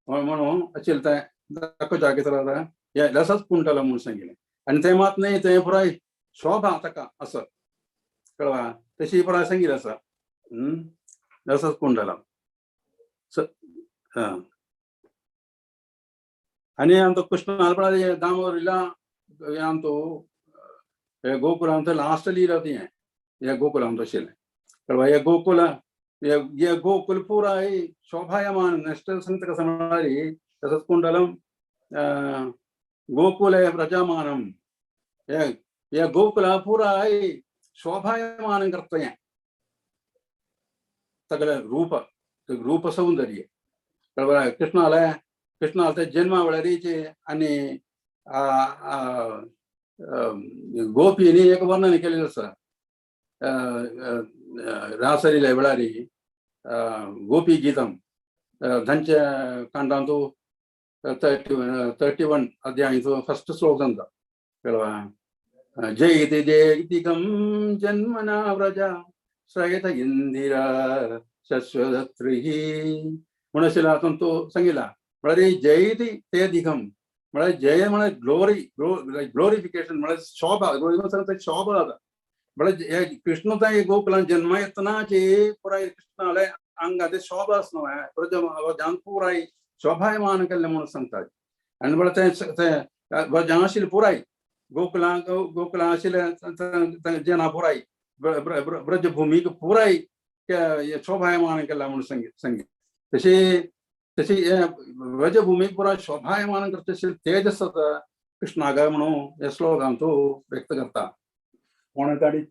म्हणून आशिल्लें तें दाखो जागे तर आतां हें लसच कुंडल म्हणून सांगिल्लें. आनी तें मात न्ही, तें पुराय शोभा ताका असो, कळवा. तशी पुराय सांगिल्लें आसा. लसच कुंडलां. आनी आमचो कृष्ण दामोदर हें आमचो गोकुलांत लास्ट लीला ती हें गोकुलांत आशिल्लें, कळवा. हे गोकुल हे गोकुल पुराय शोभायमान नेक्स्ट सांगता कसं म्हळ्यार तसंच कुंडलम गोकुल व्रजमानम हे गोकुला पुराय शोभायमान करता हें सगळें रूप रूप सौंदर्य, कळवा. कृष्णाले कृष्णाले जन्मा वेळारीचे आनी गोपीनी एक वर्णन केलेलें आसा रासलीले वेळारी गोपी गीतम धंच्या कांडांतु 31 अध्यायचो फर्स्ट श्लोक सांगता, कळवा. जयति जयतिकं जन्मना व्रज श्रयत इंदिरा शश्वदत्रिः म्हणून आशिल्लें. आतां तो सांगिला म्हळ्यार जयति ते दिघम म्हळ्यार जय म्हळ्यार ग्लोरी, ग्लोरिफिकेशन म्हळ्यार शोभा, ग्लोरी शोभा जाता. म्हळ्यार कृष्ण तांय गोकुलान जन्म येतनाचे पुराय कृष्णाले अंगा ते शोभा आसना, पुराय शोभायमान केल्लें म्हणून सांगतात. आनी म्हळ्यार तें व्रजां आशिल्लें पुराय गोकुलां गोकुलां आशिल्लें जना पुराय ब्रजभूमीक पुराय शोभायमान केला म्हणून सांगी. तशी तशी व्रजभूमीक पुराय शोभायमान करचे तेजस कृष्णाग म्हणून हे श्लोकान तो व्यक्त करता. कोण गाडी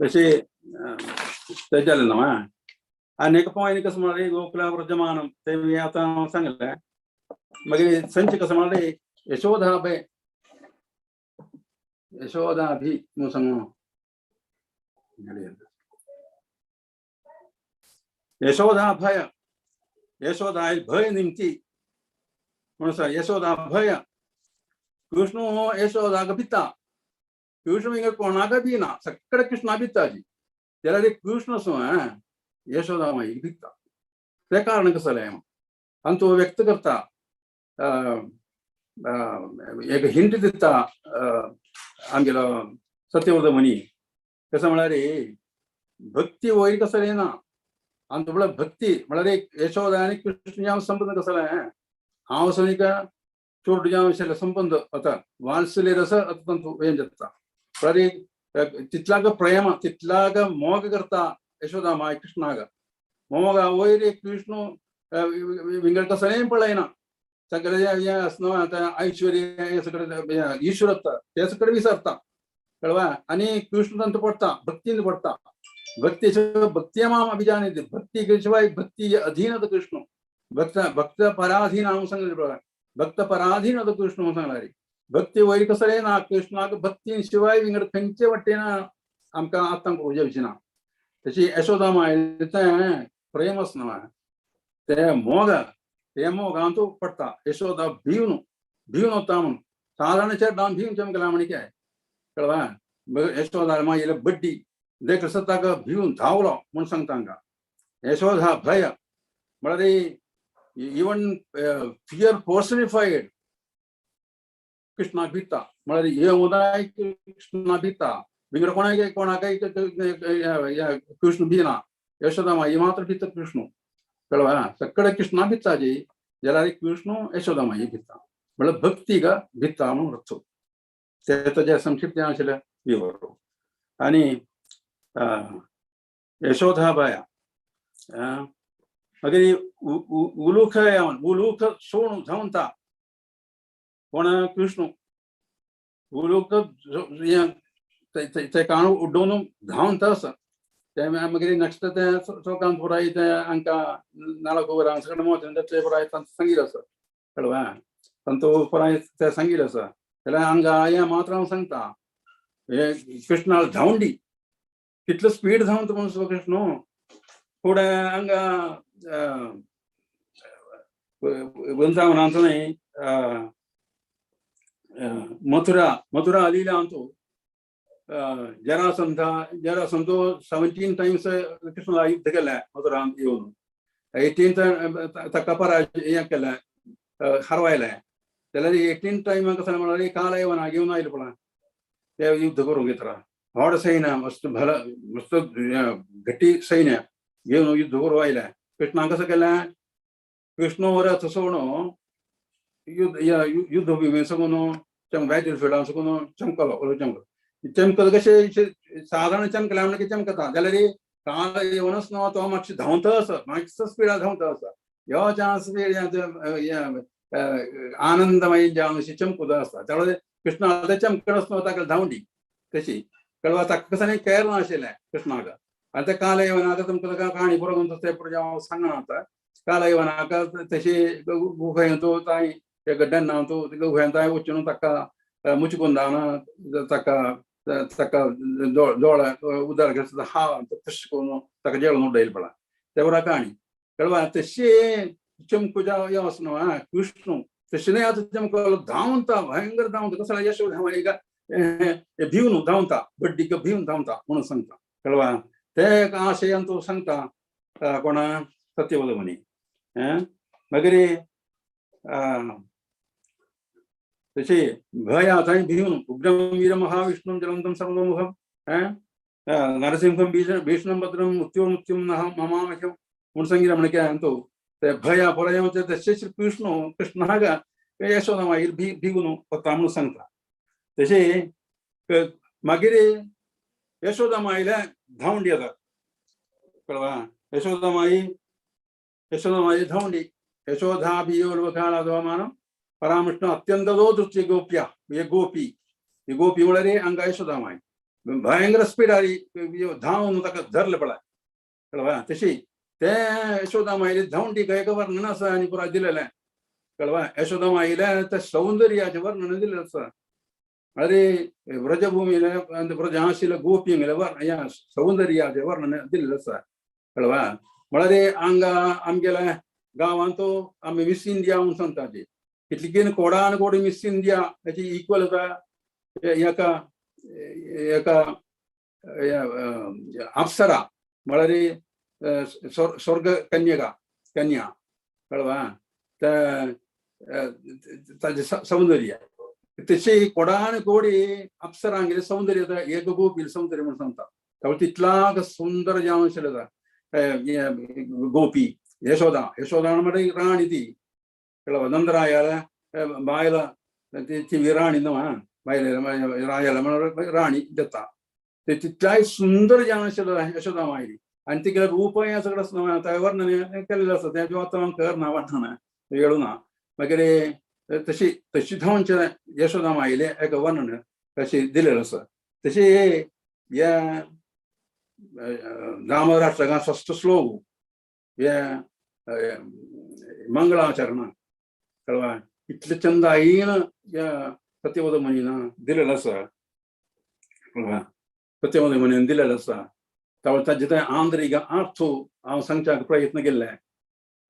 तशी ते जालें ना. आनी एक पॉयंट कसं म्हळ्यार गोकुला व्रजमानम ते आतां सांगलें. मागीर संच कसं म्हळ्यार यशोदाभय यशोदाभि म्हणून सांगू यशोदा भय यशोदा भय निमती म्हणून सांग यशोदा भय कृष्ण हो यशोदाक भिता, कृष्ण हिंगा कोणाक बी ना, सगळे कृष्णा भिताची जाल्यार कृष्ण सो यशोदा माईक भिता. तें कारण कसं जालें आनी तो व्यक्त करता, एक हिंट दिता आमगेलो सत्यव्रत मुनी. कसं म्हळ्यार भक्ती वयर कसं येना आनी म्हळ्यार भक्ती म्हळ्यार एक यशोदा आनी कृष्ण संबंध कसो हांव सो चोड जावन आशिल्लो संबंध आतां वात्सल्य रस आतां हें जाता. म्हळ्यार तितलाक प्रेम तितलाक मोग करता यशोदा माय कृष्णाक मोग वयर कृष्ण विंगड कसलेंय पळयना, सगळें हें आसना आतां ऐश्वर्य हें सगळें ईश्वरत्व तें सगळें विसरता, कळवा. आनी कृष्ण तांचो पडटा भक्तीन पडटा. भक्ती भक्ती माम अभिजानीति भक्ती शिवाय भक्ती अधीन कृष्ण भक्त भक्त पराधीन हांव सांगलें पळय भक्त पराधीन कृष्ण म्हणून सांगला रे. भक्ती वयर कसलें ना कृष्णाक भक्ती शिवाय विंगड खंयचे वाटेन आमकां आतां उजवची ना. तशी यशोदा माय तें प्रेम आसना ते मोग ते मोगान तो पडटा. यशोदा भिवन भिवन वता म्हणून साधारण चेडवान भिवन चमकला म्हण काय कळवा. यशोदा मागीर बड्डी देखल सताक भिवन धांवलो म्हूण सांगता तांकां. यशोधा भय म्हळ्यार इवन फियर पर्सनिफाईड कृष्णा भिता म्हळ्यार हे उदाय कृष्णा भिता बिगर कोणाक कोणाकय कृष्ण भिना यशोदा माई मात्र भिता कृष्ण कळवा सगळे कृष्णा भिता जी जाल्यार कृष्ण यशोदा माई भिता म्हळ्यार भक्ती गा भिता म्हणून अर्थ ते ताजे संक्षिप्त आशिल्लें विवर. आनी यशोधाबाया मागीर उलूख उलूख सोणू धांवता कोण कृष्ण उलूख ते काणू उड्डोवन धांवता आसा ते मागीर नेक्स्ट ते चौकान पुराय ते हांकां नाला गोबरा सगळें मोत ते पुराय तांचो सांगीत आसा कळवा तांचो पुराय ते सांगीत आसा जाल्यार हांगा हें मात्र हांव सांगता हे कृष्णा धांवडी कितलो स्पीड धांवता म्हणून कृष्ण फुडें हांगा वृंदावनांत न्हय मथुरा मथुरा अलिला अंतू जरासंधा जरासंधो 17 टायम्स कृष्ण युद्ध केलें मथुरांत येवन 18 ताका पराजय हें केलें हरवायलें जाल्यार 18 टायम कसलें म्हळ्यार काल येवन घेवन आयले पळय ते युद्ध करूंक घेतला व्हड सैन्य मस्त भल मस्त घट्टी सैन्य घेवन युद्ध करूंक आयलें. कृष्णान कसं केलें कृष्ण रथ सोडून युद्ध युद्ध भुमी सगून बॅटल फिल्डान सकून चमकलो चमकलो चमकलो कशें साधारण चमकलें म्हणल्यार की चमकता जाल्यार काल येवनच न्हू तो मातशें धांवता आसा मातसो स्पिडान धांवता आसा ह्यो चान्स आनंदमय जावन अशी चमकुता आसता त्यामुळे कृष्णा चमकणच न्हू ताका धांवडी तशी कळवा ताका कसं न्ही केर नाशिल्लें कृष्णाक. आनी ते काल येवन आतां तुमकां ताका काणी पुरो ते पुरो हांव सांगना आतां काल येवन आका तशी गुहेंत तांय ते गड्ड्यान तूं गुहेंत तांय वचून ताका मुचकुंदान ताका ताका दोळ उदर घेतला हा तशें करून ताका जेळून उडयलें पळय ते बरो काणी कळवा तशी चमकुजा यो न्हू आं कृष्ण तशें न्हय आतां चमकलो धांवता भयंकर धांवता कसो यशोदा भिवन धांवता बड्डीक भिवन धांवता म्हणून सांगता कळवा ते आशयान तो सांगता कोणा सत्यवद म्हणी मागीर तशी भया थंय भिवन उग्रम वीर महाविष्णुं जलंतं सर्वमुखम नरसिंहम भीष्णं भद्रं मृत्यो मृत्युं नः ममामह्यं म्हूण सांगितलें म्हणल्यार तो ते भया पळय तशेंच कृष्ण कृष्णाक यशोदा मागीर भिवून वता म्हणून सांगता. तशें मागीर यशोदा माईला धांवडी येता कळवा यशोदा माई यशोदा माई धांवडी यशोधा भियोर्वखाळादोमानं परामृष्ण अत्यंत दृष्टी गोप्या हे गोपी ही गोपी म्हळ्यार हांगा यशोदा माई भयंकर स्पिडार धांवन ताका धरलें पळय कळवा तशी ते यशोदा माईले धांवडी एक वर्णन आसा आनी पुराय दिलेलें कळवा यशोदा माईले ते सौंदर्याचें वर्णन दिलेलें आसा. अरे व्रजभूमीले व्रजाशिल गोपींगेले ह्या सौंदर्याचें वर्णन दिलेलें आसा कळवा म्हळ्यार हांगा आमगेल्या गांवांत आमी मिस इंडिया म्हणून सांगता ती कितली कोडान कोड मिस इंडिया हेची इक्वल आसा एका एका अप्सरा म्हळ्यार स्वर्ग कन्यका कन्या कळवा ताजें सौंदर्य तशी कोडान कोडी अप्सरांगेलें सौंदर्य एक गोपी सौंदर्य म्हणून सांगता. त्यामुळे तितलाक सुंदर जावन आशिल्लें गोपी यशोदा यशोदा म्हळ्यार राणी ती कळवा नंदरायाला बायला ती राणी न्हू आं बायल रायाला म्हळ्यार राणी जाता ते तितल्याय सुंदर जावन आशिल्लें यशोदा मायली आनी तिगेलें रूपय हें सगळें आसता तें वर्णन केल्लें आसा तें आतां हांव करना वर्णन वेळू ना मागीर तशी तशी धांवचें यशोदा माईलें एक वर्णन तशें दिलेलें आसा. तशें ह्या दामोदराष्टकां षष्ठ श्लोक हे मंगळाचरण कळवा इतलें चंदायेन ह्या सत्यवद मुनीन दिलेलें आसा कळवा सत्यवद मुनीन दिलेलें आसा. ताजें तें आंतरीक अर्थ हांव सांगच्याक प्रयत्न केल्ले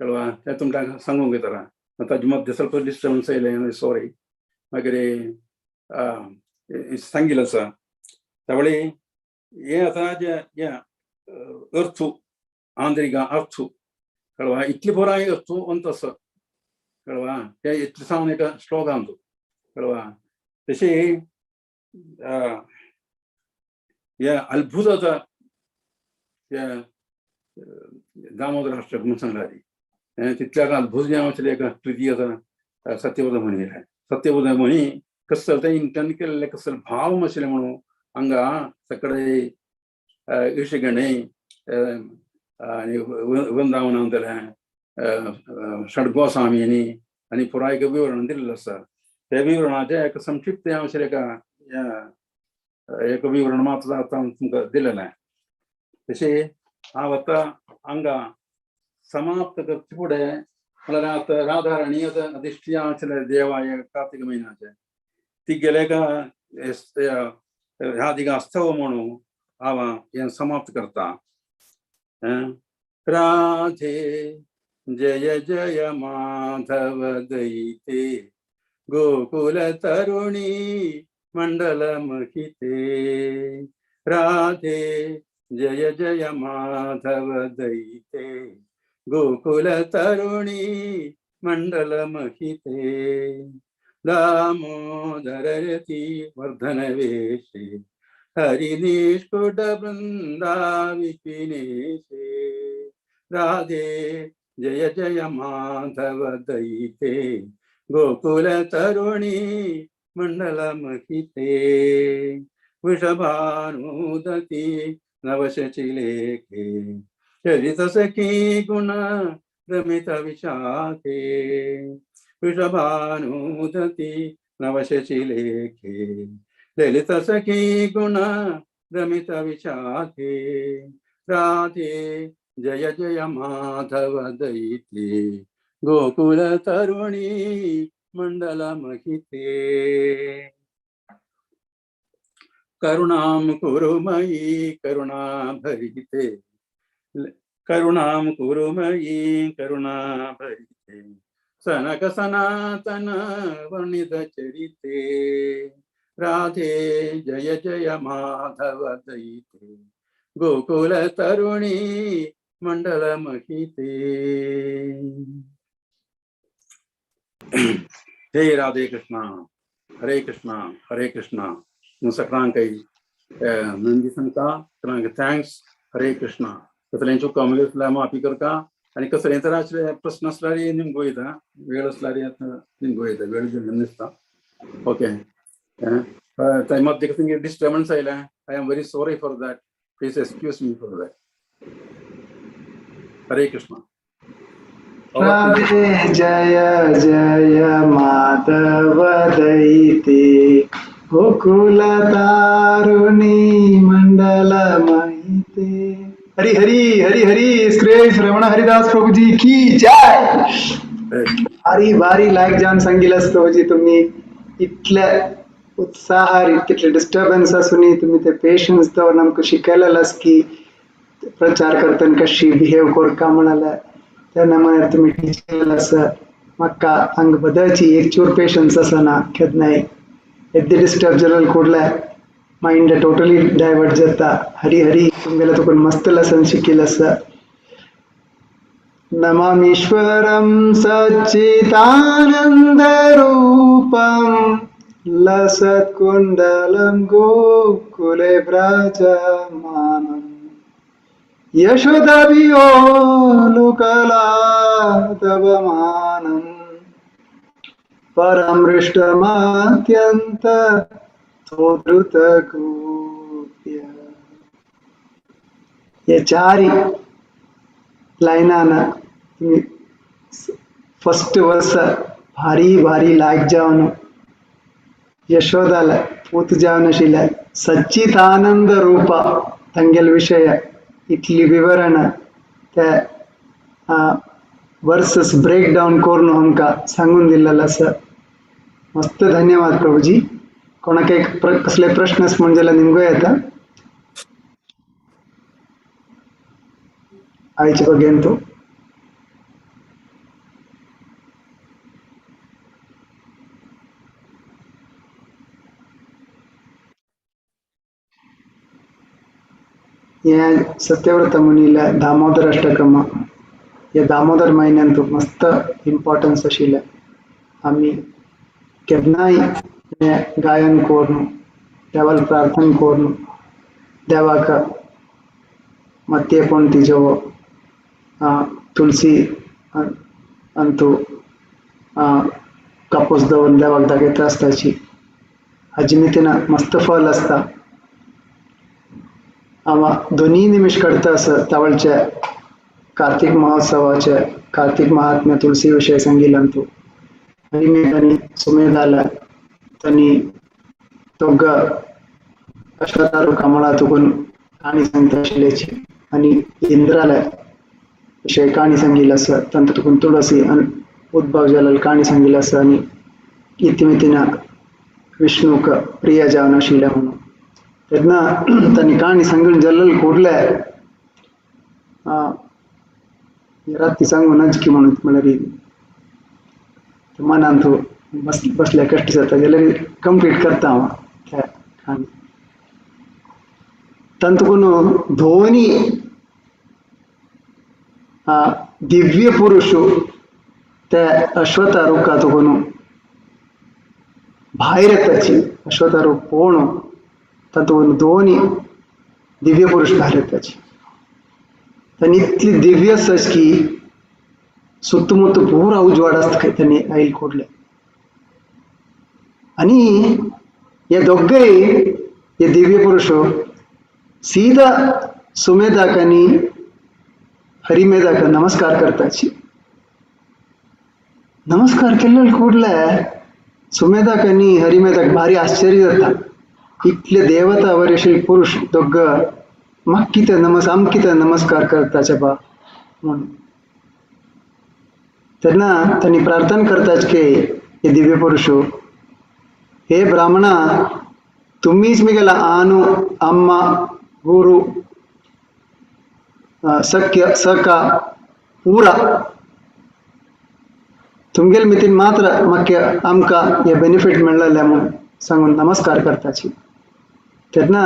कळवा तें तुमकां सांगूंक येतला ताजे मध्य ಸ್ವಲ್ಪ डिस्टर्बन्स येयलें सॉरी मागीर सांगिल्लें आसा. त्यावेळी हें आतां जें हें अर्थ आंतरीक अर्थ कळवा इतली पुराय अर्थ अंत आसा कळवा ते इतले सावन एका श्लोकांत कळवा तशी हे अद्भुत आतां हे दामोदर अष्टक म्हणून सांगला ती तितल्याक अद्भुत जें आशिल्लें एक कृती आसा सत्यव्रत म्हणी. सत्यव्रत म्हणी कसल तें इंटर्न केल्लें कसल भाव आशिल्लें म्हणून हांगा सगळे ऋषिगणे आनी वृंदावनांतलें षडगोस्वामींनी आनी पुराय एक विवरण दिल्लें आसा. त्या विवरणाचें एक संक्षिप्त आशिल्लें एका एक विवरण मात्र आतां तुमकां दिलेलें. तशें हांव आतां हांगा समाप्त करचे फुडें म्हळ्यार आतां राधाराणी आतां अधिश्टी आशिल्लें देवाय कार्तिक म्हयन्याचें ती गेले का राधिका आस्तव म्हणून हांव हें समाप्त करता. राधे जय जय माधव दयिते गोकुल तरुणी मंडल महिते. राधे जय जय माधव दयिते गोकुल तरुणी मंडल महिते. दामोदर रति वर्धन वेशे हरिनिष्कुट वृंदा विपिनेशे. राधे जय जय माधव दयिते गोकुल तरुणी मंडल महिते. वृषभानुदती नवशचिलेखे चरित सखी गुण रमित विशाखे. वृषभानुदती नवशचिलेखे ललित सखी गुण रमित विशाखे. राधे जय जय माधव दयिते गोकुल तरुणी मंडल महिते. करुणां कुरु मयि करुणा भरिते करुणां कुरु मयि करुणा भरिते सनक सनातन वर्णित चरिते. राधे जय जय माधव दयिते गोकुल तरुणी मंडल महिते. जय राधे कृष्णा हरे कृष्णा हरे कृष्णा. सगळ्यांक नंदी सांगता सगळ्यांक thanks. हरे कृष्णा. कसलें चुका आसल्यार माफी करता आनी कसलें तर आसले प्रस्न आसल्यार निमगो वयता वेळ आसल्यार आतां निमगो वयता वेळ दिल्लो दिसता. ओके थंय मध्य कसलें डिस्टर्बन्स आयलें I am very sorry for that. Please excuse me for that. Hare Krishna. Radhe Jai Jai Madhav दयिते Gokul तारुणी मंडल महिते. हरी हरी हरी हरी. श्री रमण हरिदास प्रभुजी की जय. भारी भारी लायक जावन सांगितलं प्रभुजी तुम्ही इतल्या उत्साहार कितले डिस्टर्बन्स आसूनय तुम्ही ते पेशन्स दवरून आमकां शिकयलेलें की प्रचार करतना कशी बिहेव करका म्हणाले तेन्ना म्हळ्यार तुमी टिचर आसा म्हाका हांगा बदलची एक चूर पेशन्स आसना केन्नाय येद्दे डिस्टर्ब जाल्यार ಕೂಡಲೇ ಮೈಂಡ್ ಟೋಟಲಿ ಡೈವರ್ಟ್ जाता. हरी हरी तुमगेले तुका मस्त लेसन शिकिल्लें आसा. नमामीश्वरं सच्चिदानन्दरूपं लसत्कुण्डलं गोकुले व्रजमानम् यशोदाभियोलुकलातवमानं परमृष्टमात्यन्त धृतगोप्य. हे चारी लायनान तुम्ही फर्स्ट वर्स भारी भारी लायक जावन यशोदाला पूत जावन आशिल्ले सच्चिदानंद रूप तांगेले विशय इतली विवरण ते वर्सस ब्रेक डावन करून आमकां सांगून दिल्लेलो आसा. मस्त धन्यवाद प्रभुजी. कोणाक एक कसले प्रश्न आसा म्हण जाल्यार निमगो येता आयचे बगेन तो. हें सत्यव्रत मुनीले दामोदर अष्टकम हे दामोदर म्हयन्यांत मस्त इम्पॉर्टन्स आशिल्लें. आमी केन्नाय हें गायन करून देवाक प्रार्थना करून देवाक मत्येपण तिजो तुलसी अंतू कापूस दवरून देवाक दाखयता आसताची हाजी मितीन मस्त फल आसता. आमा दोनी निमिश काडटा आसा तावळचे कार्तीक महोत्सवाचे कार्तीक महात्म्य तुलसी विशय सांगिल्ल्यान हरिमेध आनी सुमेधाला तांणी दोग अश्वतारो कमळा तुकून काणी सांगता आशिल्ल्याची आनी इंद्राला विशय काणी सांगिल्ली आसा तांतूं तुकून तुळसी आनी उद्भव जाल्ली काणी सांगिल्ली आसा आनी इतिमितीन विष्णूक प्रिय जावन आशिल्लें म्हणून तेन्ना तांणी काणी सांगून जाल्ले ಕೂಡಲೇ राती सांगून नजकी म्हणून म्हळ्यार मनांत बसल्या कश्ट जाता जाल्यार कंप्लीट करता हांव त्या काणी. तांतून दोनी दिव्य पुरुष ते अश्वत्थ रुखा तुकून भायर येताची अश्वत्थ रूख पळोवन तातूंत दोनी दिव्य पुरुष भायर येताची. तांणी इतली दिव्य आसता की सुत्तमुत्त पुरा उजवाड आसता खंय तांणी आयल कोडले. आनी हे दोगय हे दिव्य पुरुष सीधा सुमेधाक आनी हरिमेधाक नमस्कार करताची. नमस्कार केल्ले ಕೂಡಲೇ सुमेधाक आनी हरिमेधाक भारी आश्चर्य जाता. इतले देवता वरेशील पुरुष दोग म्हाका कितें नमस आमकां कितें नमस्कार करताचे बा म्हणून तेन्ना तांणी प्रार्थना करताच की हे दिव्य पुरुष हे ब्राह्मणा तुम्हीच मिगेला आनु अम्मा गुरु सख्य सखा पुरा तुमगेले मितीन मात्र म्हाका आमकां हे बेनिफीट मेळ्ळेलें म्हणून सांगून नमस्कार करताची. तेन्ना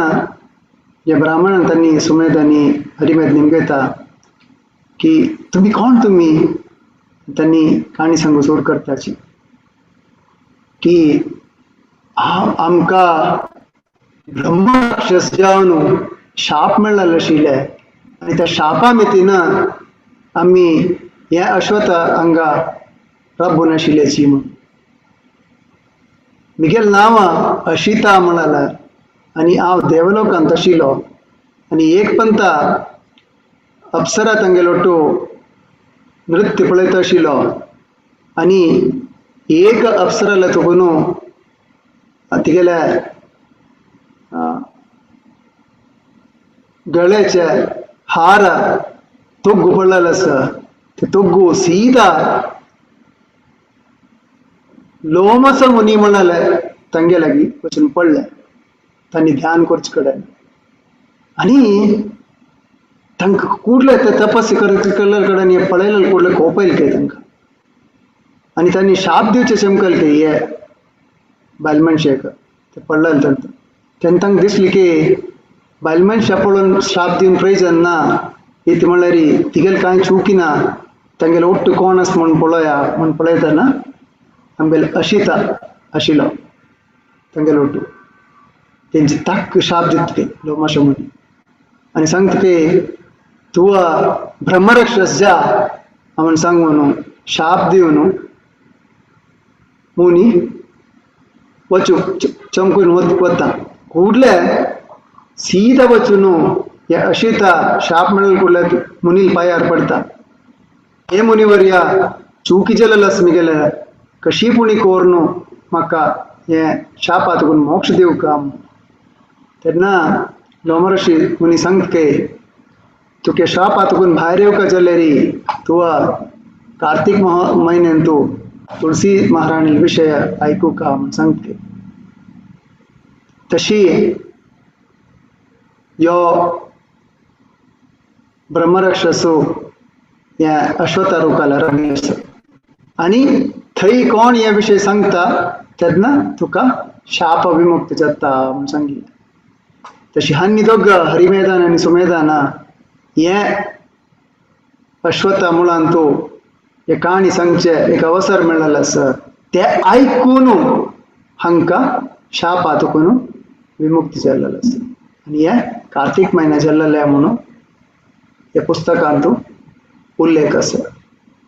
हे ब्राह्मणान तांणी सुमेध आनी हरिमेध निमगयता की तुमी कोण तुमी तांणी काणी सांगू सुरू करताची की आमकां ब्रह्मराक्षस जावन शाप मेळ्ळेलो आशिल्ले आनी त्या शापा मितीन आमी हे अश्वत्थ हांगा राबून आशिल्ल्याची म्हणून मिगेल नांव अशिता म्हणाला आनी हांव देवलोकांत आशिल्लो आनी एक पंता अप्सरा तांगेलो तो नृत्य पळयत आशिल्लो आनी एक अप्सराला तुकून तिगेल्या गळ्याचे हार तोग्गु पडलेलो आसा ते तोग्गु सीधा लोमस मुनी म्हणाले तांगे लागीं वचून पडले. तांणी ध्यान करचे कडेन आनी तांकां कुडले ते तपस्या केल्ले कडेन हे पळयले कुडले कोप येयले काय तांकां आनी तांणी शाप दिवचे चमकले की हे बायल मनशेक ते पडलेले तांकां. तेन्ना तांकां दिसली की बायल मनशां पळोवन शाप दिवन प्रयोजन ना इतलें म्हणल्यार तिगेलें कांय चुकी ना तांगेले ओट्टू कोण आसा म्हूण पळोवया म्हूण पळयतना आमगेले अशिता आशिल्लो तांगेलो ओट्टू तेंची ताक्क शाप दिता लोमाशा मुनी आनी सांगता की तूं ब्रह्मराक्षस जा म्हूण सांगून शाप दिवन मुनी वचू चमकून वता. ಕೂಡಲೇ सीधा वचून हे अशिता शाप मेळ्ळे ಕೂಡಲೇ मुनील पायार पडता. हे मुनिवर्या चुकी जालेलो आसा मिगेले कशी पुणी कोरनु म्हाका हे शापा तुकून मोक्ष दिवका. तेन्ना लोमऋषी मुनी सांगता की तुके शापा तुकून भायर येवका जाल्यार तुवा कार्तीक म्हयन्यान तूं तुळसी महाराणी विशय आयकुका म्हूण सांगता. तशी यो ब्रह्मराक्षसो ह्या अश्वत्थ रुखाला आसा आनी थंय कोण हे विशय सांगता तेन्ना तुका शाप विमुक्त जाता म्हूण सांगिल्लें. तशी हांनी दोग हरिमेधान आनी सुमेधान हे अश्वत्थ मुळांतू हे काणी सांगचे एक अवसर मेळ्ळेलो आसा ते आयकून हांकां शाप तुकून विमुक्ती जाल्लेलो आसा. आनी हे कार्तीक म्हयन्या जाल्लेले म्हणून हे पुस्तकांतू उल्लेख आसा.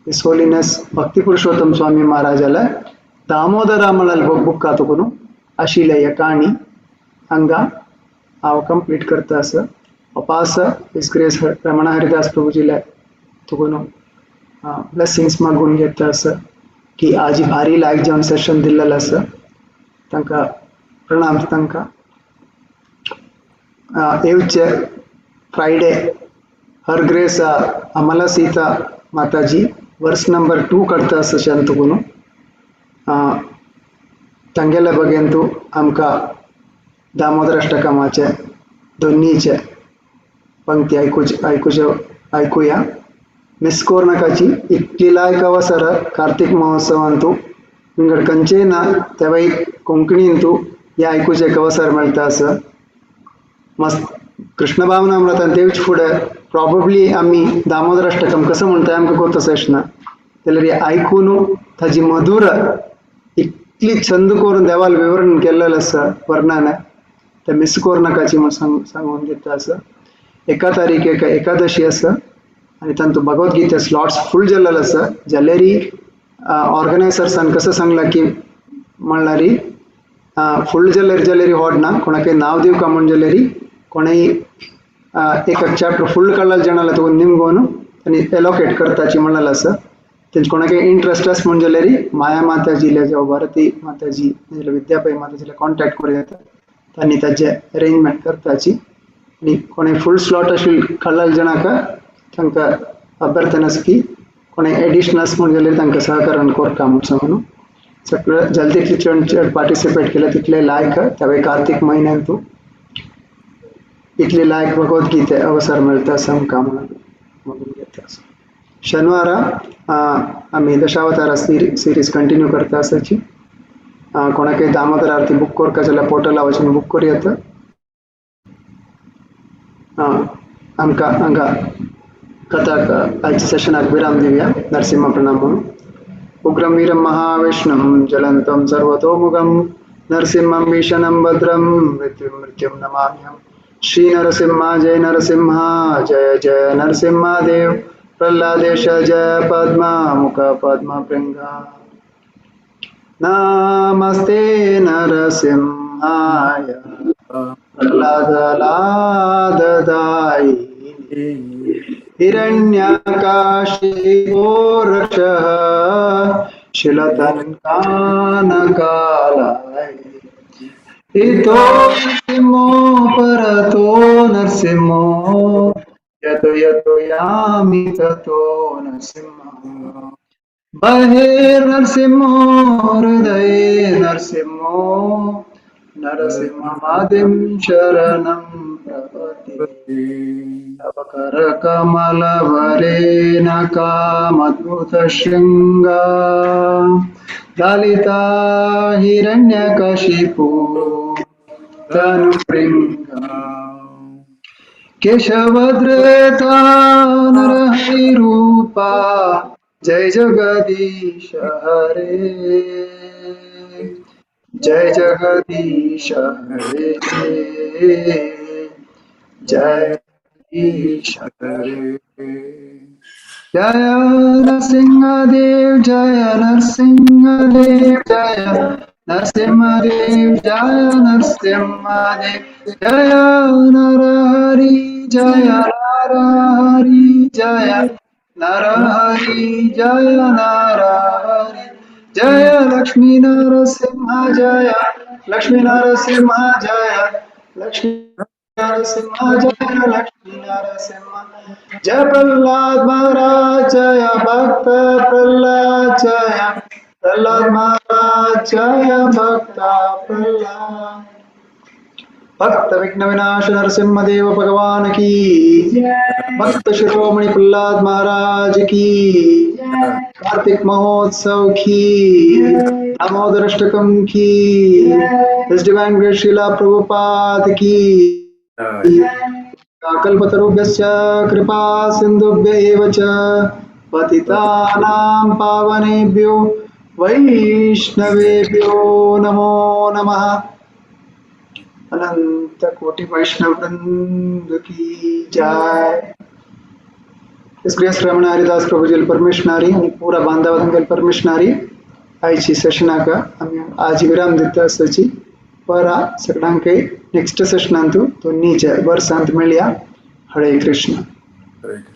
His Holiness भक्ती पुरुषोत्तम स्वामी महाराजाले दामोदरा म्हळ्यार बुक्का तुकून आशिल्ले हे काणी हांगा हांव कंप्लीट करता आसा. अपास his grace Ramana Haridas प्रभुजीले तुकून ब्लेसिंग्स मागून घेता आसा की आज भारी लायक जावन सेशन दिल्लेलें आसा. तांकां प्रणाम. तांकां येवचे फ्रायडे हर ग्रेस अमला सीता माताजी वर्स नंबर 2 करता आसा शांतुकून. तांगेले बगेंतू आमकां दामोदर अष्टकमाचे दोन्नीचे पंक्ती आयकुया. मिस कोरनाकाची इतली लायक अवसर कार्तीक महोत्सवांतू विंगड खंयचेय ना तेवाय कोंकणींतू हे आयकुचें एक अवसर मेळटा आसा. मस्त कृष्ण भावना म्हणटा तेच फुडें प्रॉबब्ली आमी दामोदर अष्टकम कसो म्हणटा आमकां कोत तशें ना जाल्यार आयकून ताजी मधुर इतली छंद करून देवाल विवरण केल्लेलें आसा वर्णन तें मिस कोरनाकाची म्हूण सांगून घेता आसा. 1 तारीख एकादशी आसा आनी तांतूं भगवद्गीते स्लॉट्स फूल जाल्लेले आसा. जाल्यारी ऑर्गनायझर्सान कसं सांगलां की म्हणल्यारी फूल जाल्यार जाल्यारी होड ना कोणाकय नांव दिवका म्हूण जाल्यारी कोणेय एक चॅप्टर फूल काडलेले जाणां तुका निमगोन आनी एलोकेट करताची म्हणलेलें आसा. तेंचे कोणाकय इंट्रस्ट आसा म्हूण जाल्यारी माया माताजीले जावं भारती माताजी नाजाल्यार विद्यापय माताजीले कॉन्टेक्ट करूं येता तांणी ताजें अरेंजमेंट करताची. आनी कोणेय फूल स्लॉट आशिल्ले काडलेले जाणांक तांकां अभ्यर्थना आसा की कोणेय एडिशनल आसा म्हूण जाल्यार तांकां सहकार्य करता म्हूण सांगून सगळे जाले तितले चड चड पार्टिसिपेट केले तितले लायक त्यावेळी कार्तीक म्हयन्यांतू इतले लायक भगवद्गीते अवसर मेळटा आसा आमकां म्हणून मागून घेता आसा. शनिवारा आमी दशावतारा सिरीज कंटिन्यू करता आसाची. कोणाकय दामोदर आरती बूक करता जाल्यार पोर्टला वचून बूक करूं येता. आमकां हांगा कथाक आयच्या सेशनाक विराम दिवया. नरसिंह प्रणाम म्हणून. उग्रं वीरं महाविष्णुं ज्वलन्तं सर्वतोमुखं नरसिंहं भीषणं भद्रं मृत्युं मृत्युं नमाम्यहम्. श्री नरसिंह जय नरसिंह जय जय नरसिंह देव प्रह्लादेश जय पद्मा मुख पद्म भृंगा. नमस्ते नरसिंहाय प्रह्लादलाददायिने हिरण्यकाशिपो रक्षः शिलतन्कानकालाय. इतो नरसिंहो परतो नरसिंहो यतो यतो यामि ततो नरसिंह. बहिर्नरसिंहो हृदये नरसिंहो नरसिंहमादिं शरणं प्रपद्ये. तव करकमलवरेण कामद्भुतशृङ्गा ललिता हिरण्यकशिपु तनुभृङ्गा. केशवधृता नरहरिरूपा जय जगदीश हरे जय जगदीश हरे जय जगदीश हरे. जय नरसिंहदेव जय नरसिंहदेव जय नरसिंहदेव जय नरसिंहदेव जय नरहरि जय नरहरि जय नरहरि जय नरहरि जय लक्ष्मी नरसिंह जय लक्ष्मी नरसिंह जय लक्ष्मी नरसिंह जय लक्ष्मी नरसिंह जय प्रहलाद महाराज जय भक्त प्रहलाद जय प्रहलाद महाराज जय भक्त प्रहलाद. भक्त विघ्न विनाश नरसिंह देव भगवान की, भक्त शिरोमणि प्रहलाद महाराज की, कार्तिक महोत्सव की, दामोदर अष्टकम की, His Divine Grace Srila Prabhupada की. कल्पतरुभ्यश्च कृपा सिन्धुभ्य एव च पतितानां पावनेभ्यो वैष्णवेभ्यो नमो नमः। अनंत कोटि वैष्णव वृंद की जय। ग्रेस रमण हरिदास प्रभुजील परमिशनारी आणि पुरा बांधवांगेल परमिशनारी आयची सेशनाक आमी आज विराम दिता आसची परा सगळ्यांक नेक्स्ट सेशनांतु दोन्हीच्या वर्सांत मेळया। हरे कृष्ण। हरे कृष्ण।